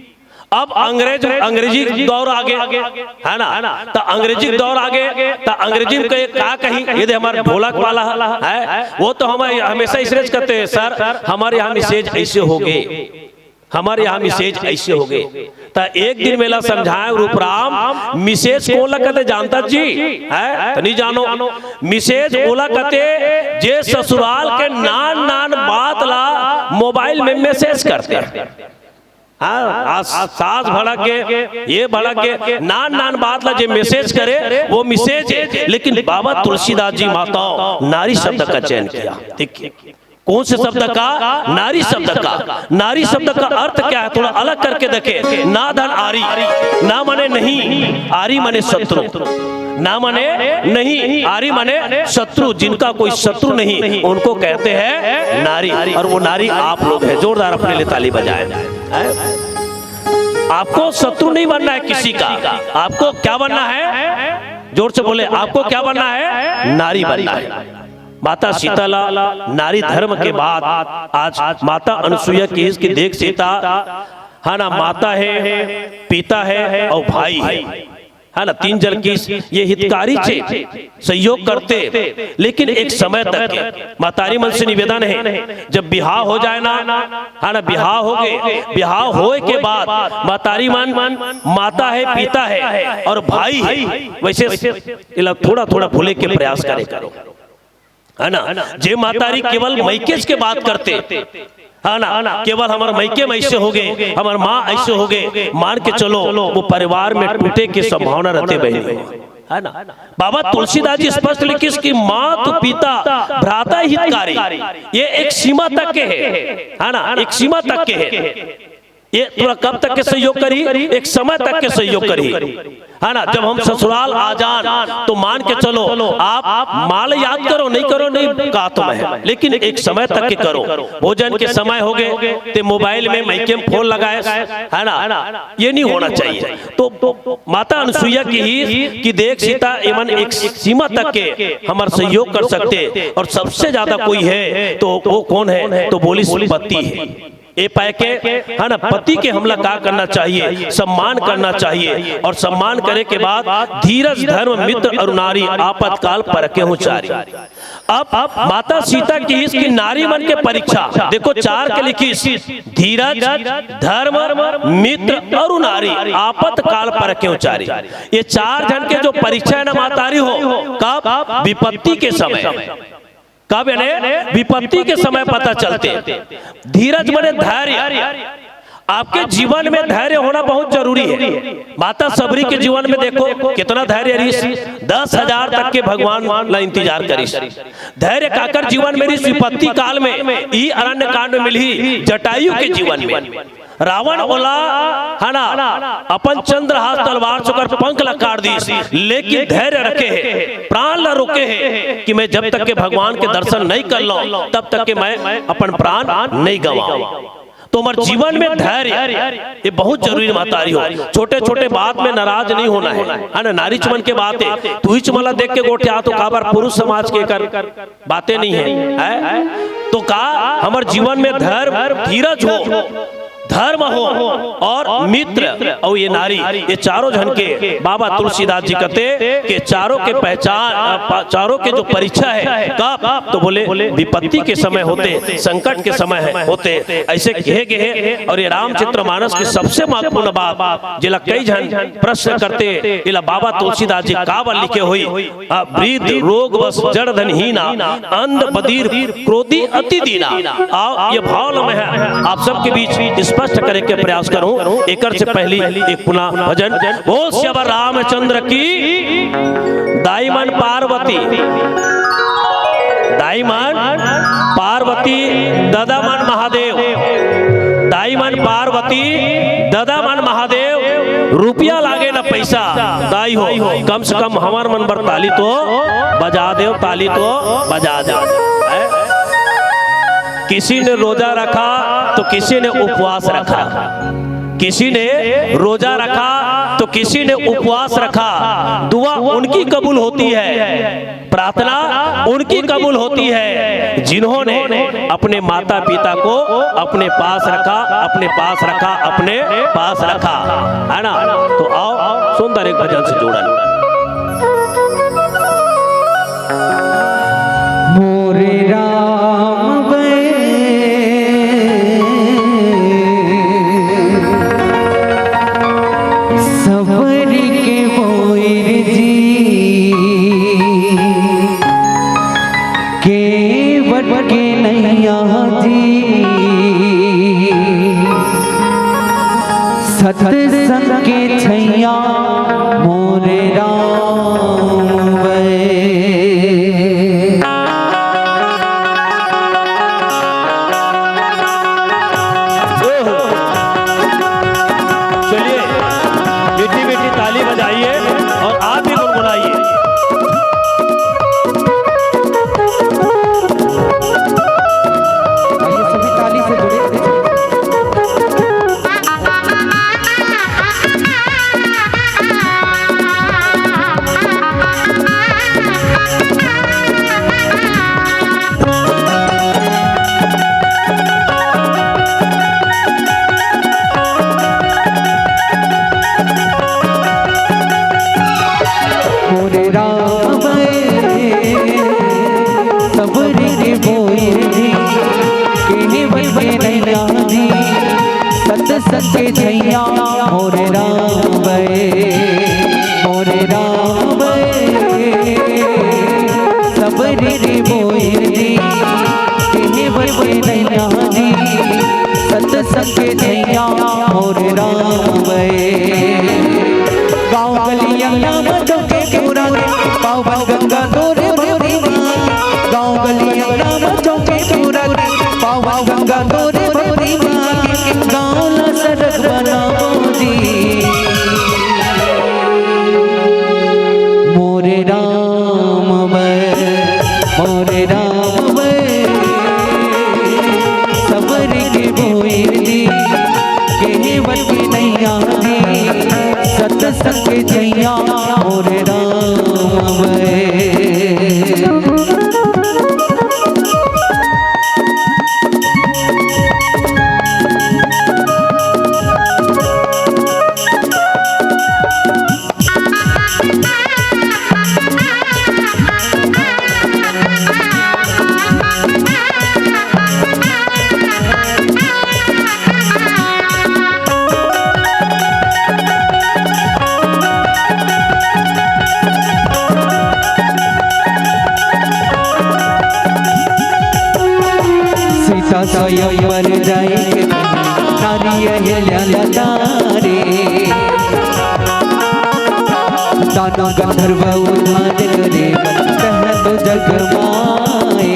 अब अंग्रेज, अंग्रेजी दौर आगे, है ना? त अंग्रेजी दौर आगे, त अंग्रेजी में कहे का कही, ये दे हमारे ढोलक वाला है, वो तो हम हमेशा इसरेज कहते हैं, सर, हमारे यहाँ मिसेज ऐसे हो गए, हमारे यहाँ मिसेज ऐसे हो गए। त एक दिन मेला समझाए रूपराम, मिसेज कोन ला कहते जानता जी, है? त नहीं जानो। मिसेज ओला कहते जे ससुराल के नान नान बात ला मोबाइल में मैसेज करते। हाँ, आज सास भड़क के, ये भड़क के, नान नान बात ला जे मैसेज करे, वो मिसेज है। लेकिन बाबा तुलसीदास जी माताओं नारी शब्द का चयन किया। देखिए, कौन से शब्द का? नारी शब्द का। नारी शब्द का अर्थ क्या है, थोड़ा अलग करके देखे। ना धन आरी, ना माने नहीं, आरी माने शत्रु। ना माने नहीं, आरी माने शत्रु। जिनका कोई शत्रु नहीं, उनको कहते हैं नारी। और वो नारी आप लोग हैं। जोरदार अपने लिए ताली बजाएं। हैं? आपको शत्रु नहीं बनना है किसी का, आपको क्या बनना है? जोर से बोले, आपको क्या बनना है? नारी बनना है। माता सीता ला नारी धर्म के बाद आज माता अनुसुईया की इसकी देख सीता, है ना, माता है, पिता है और भाई है। है ना, तीन जन के ये हितकारी छे, सहयोग करते, लेकिन एक समय तक के। महतारी मन से निवेदन है, जब बिहाव हो जाए ना, है ना, बिहाव हो गए, बिहाव होए के बाद महतारी मन माता है, पिता है और भाई है, वैसे इला थोड़ा थोड़ा भूले के प्रयास करे करो, है ना। जे महतारी केवल मइकेच के बात करते, है ना, केवल हमर मइके में ऐसे हो गए, हमर माँ ऐसे हो गए, मान के चलो, वो परिवार में टूटे की संभावना रहते बहनी, है ना। बाबा तुलसीदास जी स्पष्ट लिखिस कि मात पिता भ्राता हितकारी, ये एक सीमा तक के है, है ना, एक सीमा तक के है। ये तोला कब तक के सहयोग करी? एक समय तक के सहयोग करी, है ना। जब हम ससुराल आ जान, तो मान के चलो, आप माँ ल याद करो, नहीं करो, नहीं कहा तो मैं, लेकिन एक समय तक के करो। भोजन के समय हो गए, ते मोबाइल में मइके में फोन लगाए, है ना, ये नहीं होना चाहिए। तो माता अनुसुईया किहिस कि देख सीता, एमन एक सीमा तक के हमर सहयोग कर सकते, और सबसे ज्यादा कोई है तो वो कौन है? तो बोलिस पति है। ए पाए के, है ना, पति के हमला का करना चाहिए? सम्मान करना चाहिए, और सम्मान करे के बाद धीरज, धर्म, मित्र और नारी, आपातकाल परखे हूँ चारी। अब माता सीता किहिस कि नारी मन के परीक्षा, देखो, चार के लिखिस, धीरज, धर्म, मित्र और नारी, आपातकाल परखे हूँ चारी। ये चार जन के जो परीक्षा है ना महतारी हो, कब? विपत्ति के समय। कब? यानी विपत्ति के समय पता चलते। धीरज माने धैर्य। आपके जीवन में धैर्य होना बहुत जरूरी है। माता सबरी के जीवन में देखो, कितना धैर्य रहिस, दस हजार तक के भगवान ला इंतजार करिस। धैर्य काकर जीवन में रहिस? विपत्ति काल में, ई अरण्य कांड में मिलही जटायु के जीवन में। रावण ओला, है ना, अपन चंद्रहास तलवार से ओकर पंख ला काट दिस, लेकिन धैर्य रखे है, प्राण ला रोके है कि मैं जब तक के भगवान के दर्शन नहीं कर लूं, तब तक के मैं अपन प्राण नहीं गंवाऊं। तो हमारे जीवन में धैर्य ये बहुत जरूरी महतारी हो। छोटे छोटे बात में नाराज नहीं होना है, है ना। नारीच मन के बात है, तुहीच मन ला देख के गोठियाथो, काबर पुरुष समाज के कर बातें नहीं है, है? तो का हमारे जीवन में धर्म, धीरज हो, धर्म हो और मित्र और ये नारी, ये चारों झन के बाबा तुलसीदास जी कहते कि चारों के पहचान, अ, पा-, चारों के जो परीक्षा है, कब? तो बोले विपत्ति के समय होते, संकट के समय है, होते, ऐसे कहे गए हैं। और ये रामचरितमानस की सबसे महत्वपूर्ण बात, जेला कई झन प्रश्न करते, एला बाबा तुलसीदास जी काबर लिखे होही, आ, वृद्ध रोग वश जड़ धन हीना, अंध बधिर क्रोधी अति दीना। आओ, ये भाव ल मैं आप सबके बीच स्पष्ट करे के प्रयास करूं। एकर से पहली एक पुनः भजन, बोल सियावर रामचंद्र की। दाई मन पार्वती, दाई मन पार्वती, ददा मन महादेव, दाई मन पार्वती, ददा मन महादेव। रुपया लागे ना पैसा, दाई हो, कम से कम हमर मन बर ताली तो बजा देव, ताली तो बजा देव। हैं? किसी ने रोजा रखा तो किसी ने उपवास रखा, किसी ने रोजा रखा तो किसी ने उपवास रखा। दुआ उनकी कबूल होती है, प्रार्थना उनकी कबूल होती है जिन्होंने अपने माता पिता को अपने पास रखा, अपने पास रखा, अपने पास रखा, है ना। तो आओ, सुंदर एक भजन से जुड़ल। मोरे राम बे सबर के मोर जी, केवट के नैया जी, सत्संग के छैया मोरे राम। मोरे राम बे, सबरी के बोइर जी, केहेवत के नैया जी, सतसंग के छैया, मोरे राम बे, मोरे राम बे, सबरी के बोइर जी, केहेवत के नैया जी, सतसंग के छैया, मोरे राम बे। गाँव गली अंगना म चौके पूरा के, पावन गंगा तोरे भक्ति माँ के। गाँव गली अंगना म चौके पूरा के, पावन गंगा तोरे भक्ति माँ के। गाँव ला सरग बनाओ जी। मोरे राम बे, मोरे राम बे, सबरी के बोइर जी, केहेवत के नैया जी, सतसंग के छैया, मोरे राम बे। सीता स्वयंवर जाय के नारी अहिल्या लतारे, दानव गंधर्व उद्धार करे, कह तो जग माए।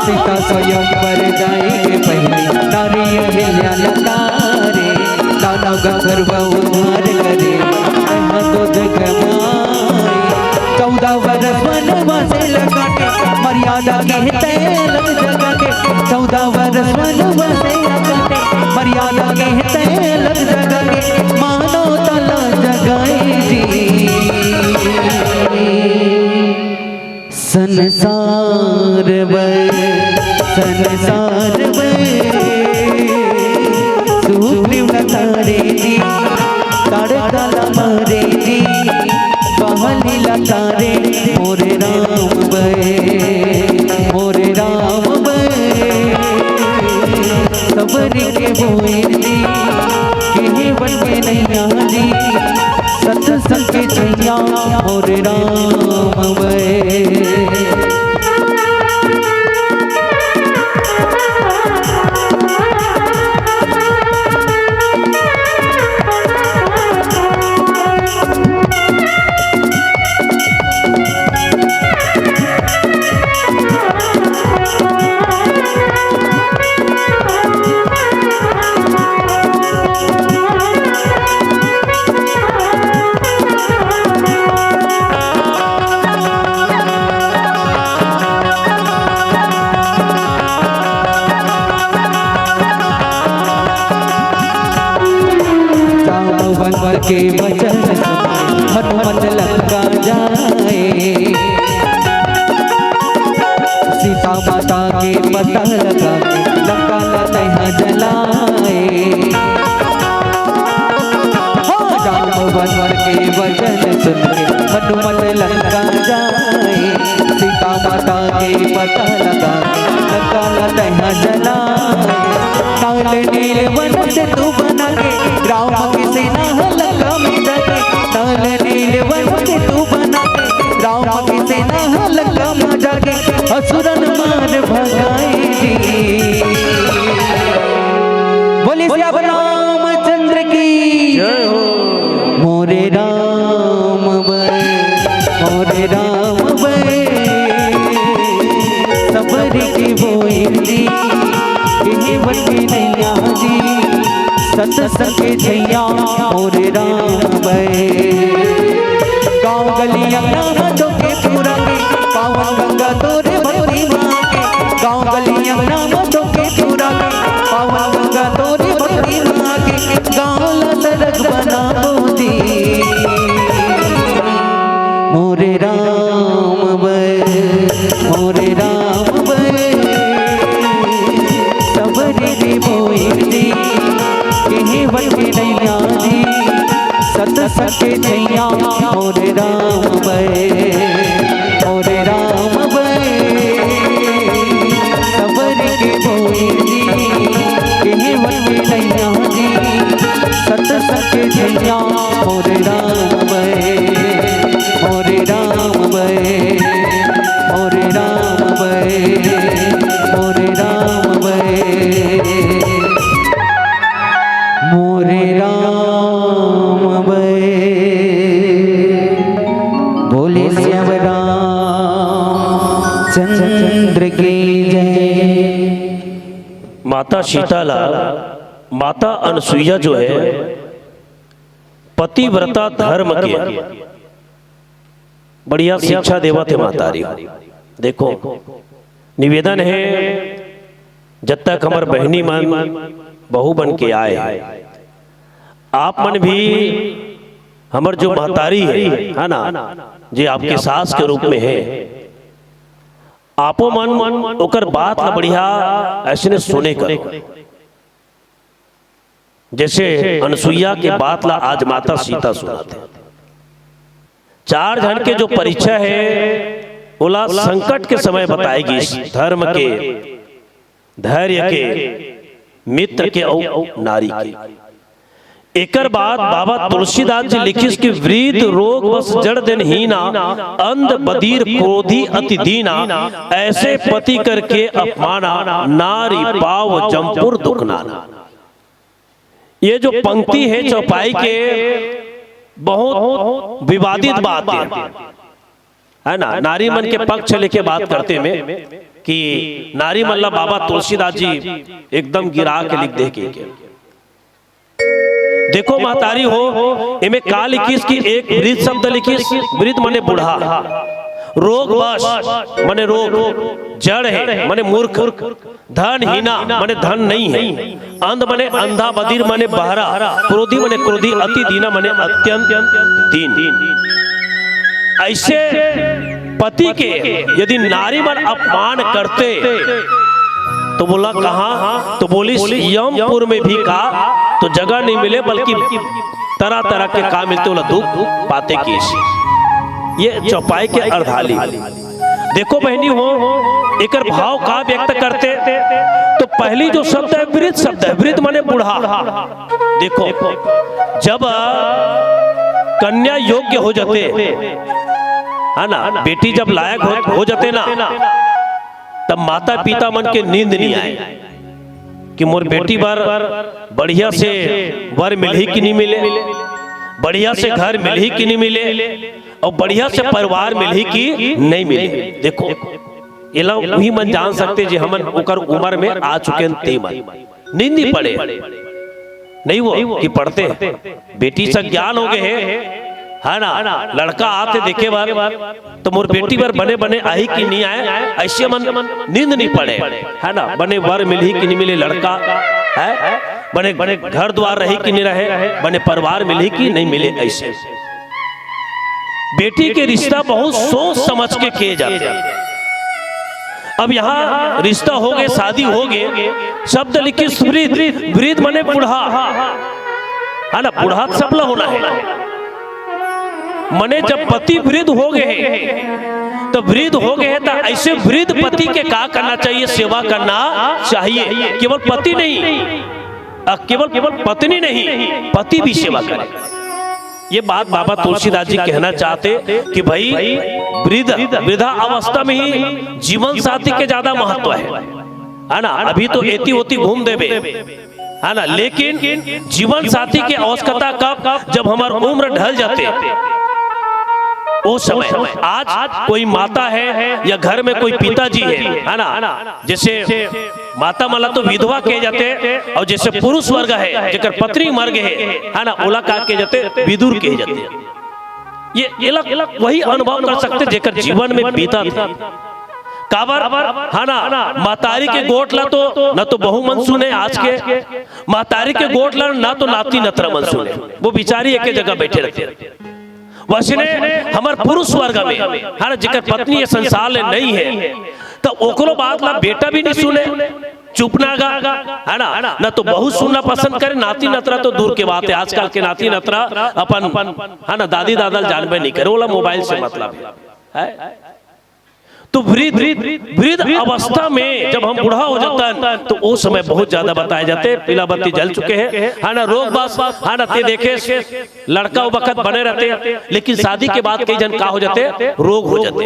सीता स्वयंवर जाय के पहिले, नारी अहिल्या लतारे, दानव गंधर्व उद्धार करे, कह तो जग माए। चौदह बरस वनवास ला काटे, मर्यादा के तैं लग जगा के। चौदह बरस वनवास ला काटे, मर्यादा के तैं लग जगा के। मानवता ला जगाए जी। संसार बर, संसार बर, सुग्रीव लतारे जी, ताड़का ला मारे जी, बहनी लतारे, मोरे राम बे, मोरे राम बे, सबरी के बोइर जी, केहेवत के नैया जी, सतसंग के छैया, मोरे राम बे। जामवंत के वचन सुन हनुमत लंका जाए। सीता माता के पता लगा के लंका ला तैं हा जलाए। हाँ, जामवंत के वचन सुन के हनुमत लंका जाए। सीता माता के पता लगा के लंका ला तैं हा जलाए। लाल नील वन सेतु बना के राम के सेना ह लंका में जाके। लाल नील वन सेतु बना के राम के सेना ह लंका में जाके। असुरन मार भगाए जी। बोलिए सियावर रामचंद्र की जय हो। मोरे राम बे, मोरे राम बे, सबरी के बोइर जी, केहेवत के नैया जी, सतसंग के छैया, मोरे राम बे। गाँव गली अंगना म चौके पूरा के, पावन गंगा तोरे भक्ति माँ के। गाँव गली अंगना म चौके पूरा के, पावन गंगा तोरे भक्ति माँ के। गाँव ला सरग बनाओ जी। मोरे राम बे, मोरे राम बे, सबरी के बोइर जी, केहेवत के नैया के छैया मोरे राम बे, मोरे राम बे, सबर के बोई जी, केहेवत के नैया जी, सत सत के छैया मोरे राम बे, मोरे राम बे, मोरे राम बे, मोरे राम बे। मोरे राम बे। बोले श्याम रामचंद्र की जय। माता सीता ला, माता अनसुईया जो है, पतिव्रता धर्म के बढ़िया शिक्षा देवत हे महतारी। देखो, निवेदन हे, जब तक हमर बहिनी मन बहू बन के आए हे, आप मन भी हमर जो महतारी हे, है ना, जे आपके सास के रूप में हे, आपो मन ओकर बात ला बढ़िया अइसने सुने करो। जइसे अनसुईया के बात ला आज माता सीता सुनाथे। चार झन के जो परीक्षा हे, ओला संकट के समय बताए गिस, धर्म के, धैर्य के, मित्र के अउ नारी के। एकर बाद बाबा तुलसीदास जी लिखिस कि वृद्ध रोग बस जड़ दिन हीना, अंध बधिर क्रोधी अति दीना, ऐसे पति करके अपमाना, नारी पाव जमपुर दुखनाना। ये जो पंक्ति हे चौपाई के, बहुत विवादित बात हे, है ना? नारी मन के पक्ष लेके बात करते में कि नारी मन ला बाबा तुलसीदास जी एकदम गिरा के लिख दे के, के। देखो महतारी हो, एमे का लिखिस कि एक वृद्ध शब्द लिखिस, वृद्ध माने बूढ़ा, रोग बस माने रोग, जड़ हे माने मूर्ख, धन हीना माने धन नहीं हे, अंध माने अंधा, बधिर माने बहरा, क्रोधी माने क्रोधी, अति दीना माने अत्यंत दीन। ऐसे पति के यदि नारी मन अपमान करते तो बोला कहाँ, तो बोलिस यमपुर में भी का तो जगह नहीं मिले, बल्कि तरह तरह के का मिलते, ओला दुख पाते किस। ये चौपाई के अर्धाली। देखो बहिनी हो, एकर भाव का व्यक्त करते, तो पहली जो शब्द हे वृद्ध शब्द हे, वृद्ध माने बूढ़ा। देखो, जब कन्या योग्य हो जाते, है ना, बेटी जब लायक हो, हो जाते ना, तब माता पिता मन के नींद नहीं आए कि मोर बेटी बर बढ़िया से वर मिलही कि नहीं मिले, बढ़िया से घर मिलही कि नहीं मिले, अउ बढ़िया से परिवार मिलही कि नहीं मिले। देखो, एला उही मन जान सकते जे हमन ओकर उमर में आ चुके हन ते मन। नींद नहीं पड़े, नहीं वो कि पढ़ते, बेटी से ज्ञान हो गए हे, है ना, लड़का आथे देखे बर, तो मोर बेटी बर बने बने आही कि नहीं आए, अइसे मन नींद नहीं पड़े, है ना, बने वर मिलही कि नहीं मिले लड़का, है, बने बने घर द्वार रही कि नहीं रहे, बने परिवार मिलही कि नहीं मिले, अइसे। बेटी के रिश्ता बहुत सोच समझ के किए जाते हैं। अब यहाँ रिश्ता हो गए, शादी हो गए, शब्द लिखिस वृद्ध, वृद्ध माने बूढ़ा, है ना, बूढ़ा तो सबला होना हे। माने जब पति वृद्ध हो गए हे, तो वृद्ध हो गए हे, तो ऐसे वृद्ध पति के का करना चाहिए, सेवा करना चाहिए। केवल पति नहीं, अ, केवल पत्नी नहीं, पति भी सेवा करे। ये बात बाबा तुलसीदास जी कहना चाहते कि भाई, वृद्ध, वृद्धा अवस्था में ही जीवन साथी के ज्यादा महत्व है, है ना? अभी तो एती ओती घूम देबे, है ना, लेकिन जीवन साथी के आवश्यकता कब? जब हमार उम्र ढल जाते, वो समय। आज कोई माता है या घर में कोई पिताजी है, है ना, जैसे माता मन ला तो विधवा कहे जाते, और जैसे पुरुष वर्ग है, जेकर पत्नी मर गए है, है ना, ओला का कहे जाते? विधुर कहे जाते। ये, ये लोग वही अनुभव कर सकते जेकर जीवन में बीता था। काबर, है ना, महतारी के गोठ ला तो न तो बहू मन सुने आज के, महतारी के गोठ ला ना तो नाती नतरा मन सुने, वो बिचारी एक जगह बैठे रहते। वैसने हमर पुरुष वर्ग में, है ना, जेकर पत्नी ये संसार ले नहीं है, तो ओकरो बात ला बेटा भी नहीं सुने, चुप ना गा, है ना? ना तो बहुत सुनना पसंद करे, नाती नतरा तो दूर के बात है। आजकल के नाती नतरा अपन, है ना, दादी दादा ल जानबे नहीं करे, ओला मोबाइल से मतलब है, है? तो वृद्ध, वृद्ध अवस्था में जब हम बूढ़ा हो जातन, तो वो समय बहुत ज्यादा बताए जाते, पीला बत्ती जल चुके हैं, है ना, रोग बस, है ना, ते देखे, लड़का वो वक्त बने रहते, लेकिन शादी के बाद कई जन का हो जाते, रोग हो जाते,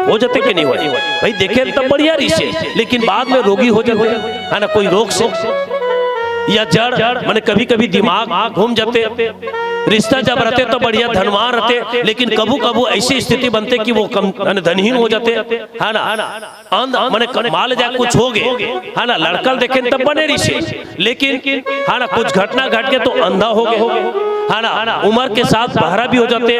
हो जाते कि नहीं हो? भाई देखे तब बढ़िया रही से, लेकिन बाद में रोगी हो जाते, है ना, कोई रोग से, या जड़, माने कभी कभी दिमाग घूम जाते। रिश्ता जब रहते तो बढ़िया धनवान रहते, लेकिन कभू कभू ऐसी स्थिति बनते कि वो कम, माने धनहीन हो जाते, है ना? अंध, माने क-, मान ले जा कुछ हो गए, है ना, लड़का ल देखे तब बने रही से, लेकिन, है ना, कुछ घटना घट के तो अंधा हो गए, है ना, उम्र के साथ बहरा भी हो जाते,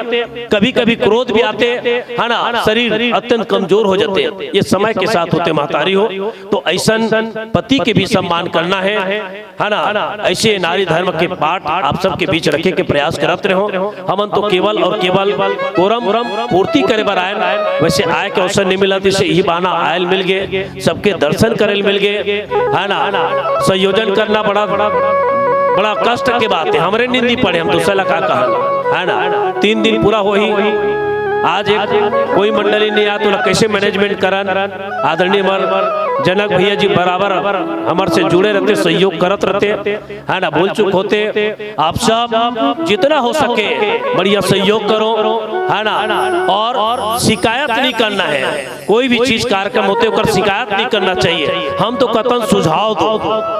कभी कभी क्रोध भी आते, है ना, शरीर अत्यंत कमजोर हो जाते। ये समय के साथ होते महतारी हो। तो ऐसन पति के भी सम्मान करना है, है ना? ऐसे नारी धर्म के पाठ आप सबके बीच रखे के प्रयास करत रहो। हमन तो केवल और केवल कोरम पूर्ति करे बर आयन, वैसे आय के अवसर नहीं मिला, जैसे यही बहाना आयल मिल गए, सबके दर्शन करे ल मिल गए, है ना? संयोजन करना बड़ा, बड़ा कष्ट के बात है। हमरे निंदी पड़े, हम दूसरा ला का कहन, है ना? तीन दिन पूरा होही, आज एक कोई मंडली नहीं आया तो ला कैसे मैनेजमेंट करन? आदरणीय हमार जनक भैया जी बराबर हमार से जुड़े रहते, सहयोग करत रहते, है ना, भूल चूक होते। आप सब जितना हो सके बढ़िया सहयोग करो, है ना, और शिकायत नहीं करना है। कोई भी चीज कार्यक्रम होते ओकर शिकायत नहीं करना चाहिए। हम तो कतन सुझाव दो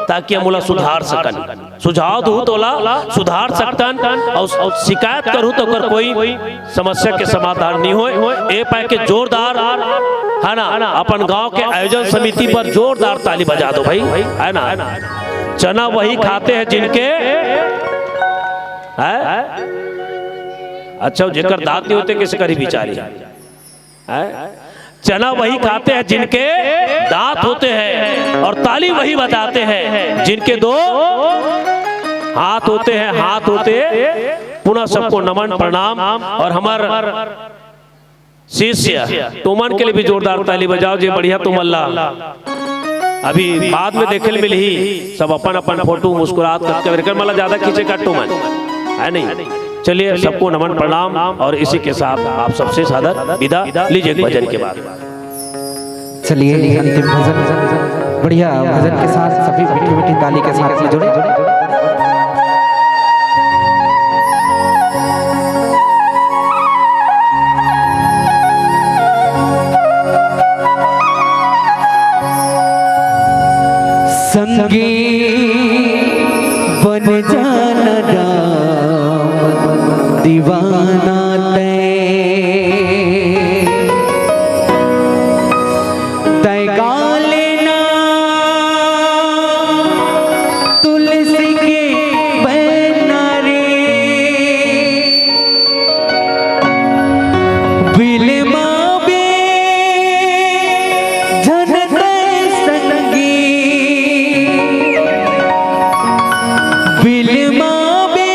ताकि हम ओला सुधार सकन। सुझाव दू तो ओला सुधार सकतन, और शिकायत करू तो ओकर कोई समस्या के समाधान नहीं होए। ए पाए के जोरदार, है ना, अपन गांव के आयोजन समिति पर जोरदार ताली बजा दो भाई, है ना। चना वही खाते हैं जिनके, है? अच्छा, जेकर दांत नहीं होते, कैसे करी बिचारी? हैं? चना वही खाते हैं जिनके दांत होते हैं, और ताली वही बजाते हैं जिनके दो हाथ होते हैं, हाथ होते। पुनः सबको नमन, प्रणाम। और हमार शिष्य तुमन के लिए भी जोरदार ताली बजाओ जी, बढ़िया तुमन ला। अभी बाद में देखे ल मिलही, सब अपन अपन फोटो मुस्कुरात करके, मतलब ज्यादा खींचे का तुमन, है नहीं? चलिए, सबको नमन प्रणाम और इसी के साथ आप सबसे सादर विदा लीजिए एक भजन के बाद। चलिए, अंतिम भजन, बढ़िया भजन के साथ सभी मीठी मीठी ताली के साथ में जुड़े। संगी बन जाना राम दीवाना तै, तै गा लेना तुलसी के बैना रे। बिलमाबे झन तै संगी, बिलमाबे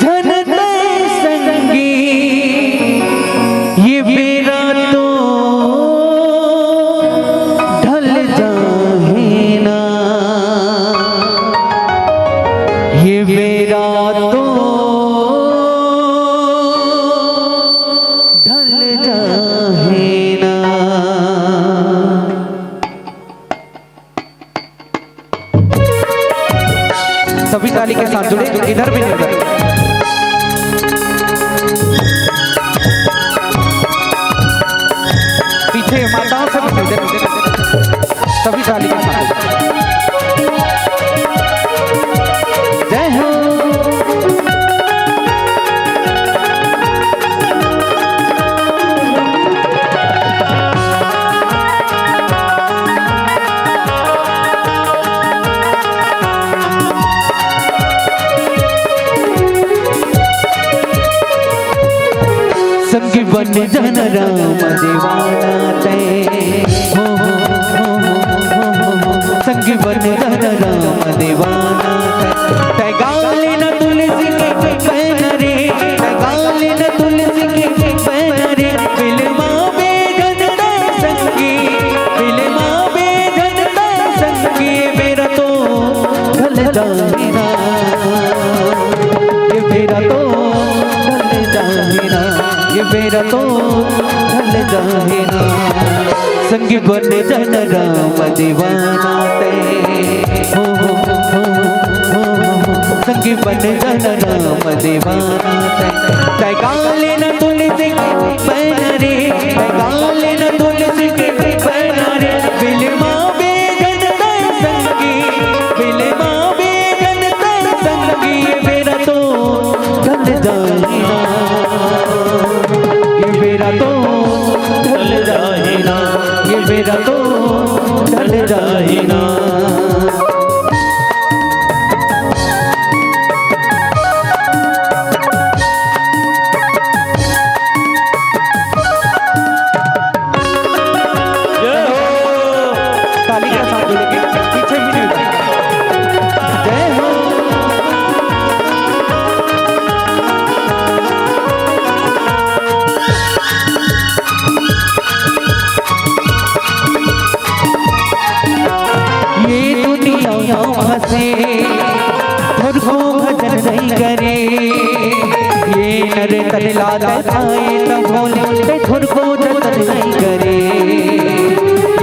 झन तै संगी, ये बेरा तो ढल जाहे ना, ये बेरा तो ढल जाहे ना। सभी ताली के साथ जुड़े, इधर भी नहीं, उधर। पीछे माताओं से भी जुड़े, सभी ताली के साथ। जय हो। संगी बन जाना राम दीवाना तै, हो, हो, संगी बन जाना राम दीवाना तै। तै गा लेना तुलसी के बैना रे, तै गा लेना तुलसी के बैना रे। बिलमाबे झन तै संगी, बिलमाबे झन तै बेरा तो ढल जाही ना, संगी बन जा ना राम दीवाना तैं। हो, हो, हो, हो, हो, संगी बन जा ना राम दीवाना तैं। तैं गा ले ना तुलसी के पैना रे, तैं गा ले ना तुलसी के पैना रे। बिलमा बेजन तैं संगी, बिलमा बेजन तैं संगी, बेरा तो ढल जाही ना, ये बेरा तो ढल जाही ना, ये बेरा तो ढल जाही ना। जय हो। ताली के साथ बोलेंगे, पीछे भी नहीं। जय हो। ये दुनिया फंसे, थोरको भजन नहीं करे। ये नर तन ला तैं आए त भोले, थोरको जतन नहीं करे।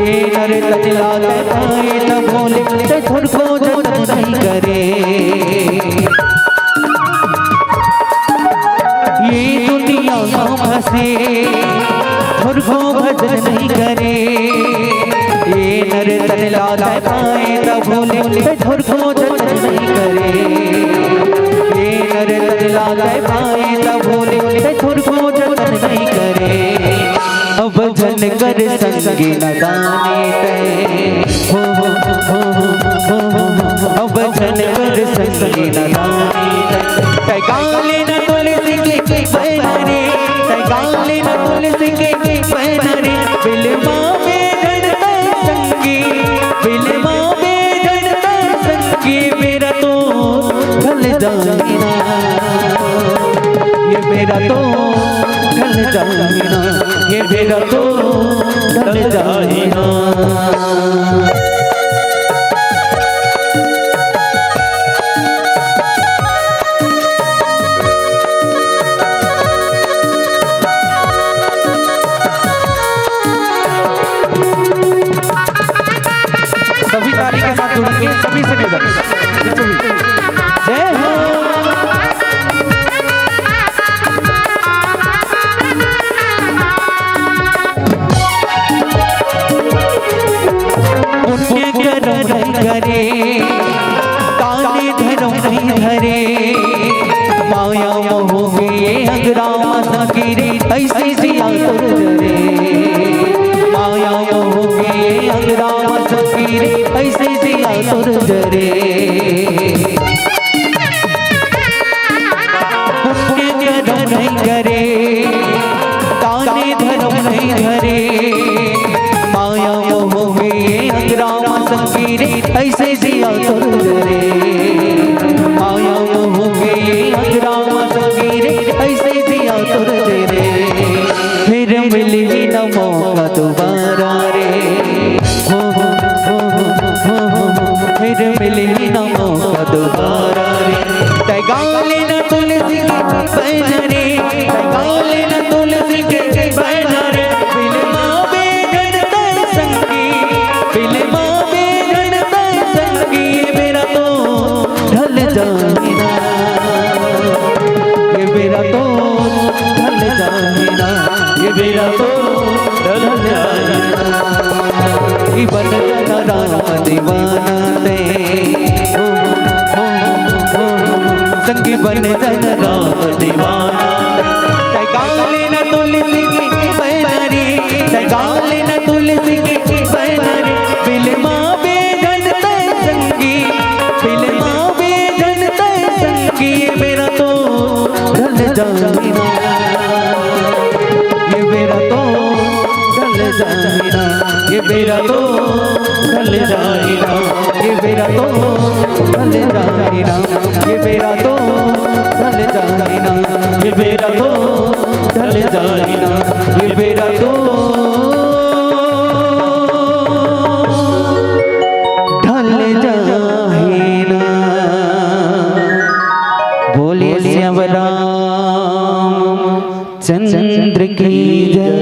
ये नर तन ला तैं आए त भोले, थोरको जतन नहीं करे। ये दुनिया में फंसे, थोरको भजन नहीं करे। ये नर तन ला तैं आए त भोले, थोरको जतन नहीं करे। ये नर तन ला तैं आए त भोले, थोरको जतन नहीं करे। अब झन कर संगी नदानी तैं। हो, हो, हो, हो, हो, हो, हो, हो। अब झन कर संगी नदानी तैं। तैं गा ले ना तुलसी के पैना रे, तैं गा ले ना तुलसी के पैना रे। बिलमा बेजन तैं संगी, बिलमा बेजन तैं संगी, बेरा तो ढल जाही ना, ये बेरा तो ढल जाही ना, ये बेरा तो ढल जाही ना। सभी ताली के साथ जुड़ेंगे, सभी से निवेदन। जय हो। पुण्य करम नहीं करे, दानी धरम नहीं धरे, माया मोह में ये अंगराम संगी रे, ऐसे जिया तोर जरे। माया मोह में ये अंगराम संगी रे, ऐसे जिया तोर जरे। पुण्य करम नहीं करे, दानी धरम नहीं धरे, माया मोह में ये अंगराम संगी रे, ऐसे जिया तोर जरे। माया मोह में ये अंगराम संगी रे, ऐसे जिया तोर जरे। फिर मिलही ना मौका दोबारा रे। हो, हो, हो, हो, हो, हो, हो। फिर मिलही ना मौका दोबारा रे। तैं गा ले ना तुलसी के पैना रे, तैं गा ले ना तुलसी के पैना रे। बिलमा बेजन तैं संगी, बिलमा बेजन तैं संगी, बेरा तो ढल जाही ना, ये बेरा तो ढल जाही ना, ये बेरा तो ढल जाही ना। ई बन जा ना राम दीवाना तैं। हो, हो, हो, हो, संगी बन जा ना राम दीवाना। तैं गा ले ना तुलसी के पैना रे, तैं गा ले ना तुलसी के पैना रे। बिलमा बेजन तैं संगी, बिलमा बेजन तैं संगी, बेरा तो ढल जाही ना, ये बेरा तो ढल जाही ना, ये बेरा तो ढल जाही ना, ये बेरा तो ढल जाही ना, ये बेरा तो ढल जाही ना, ये बेरा तो ढल जाही ना, ये बेरा तो ढल जाही ना। बोलिए श्याम राम चंद्र की जय।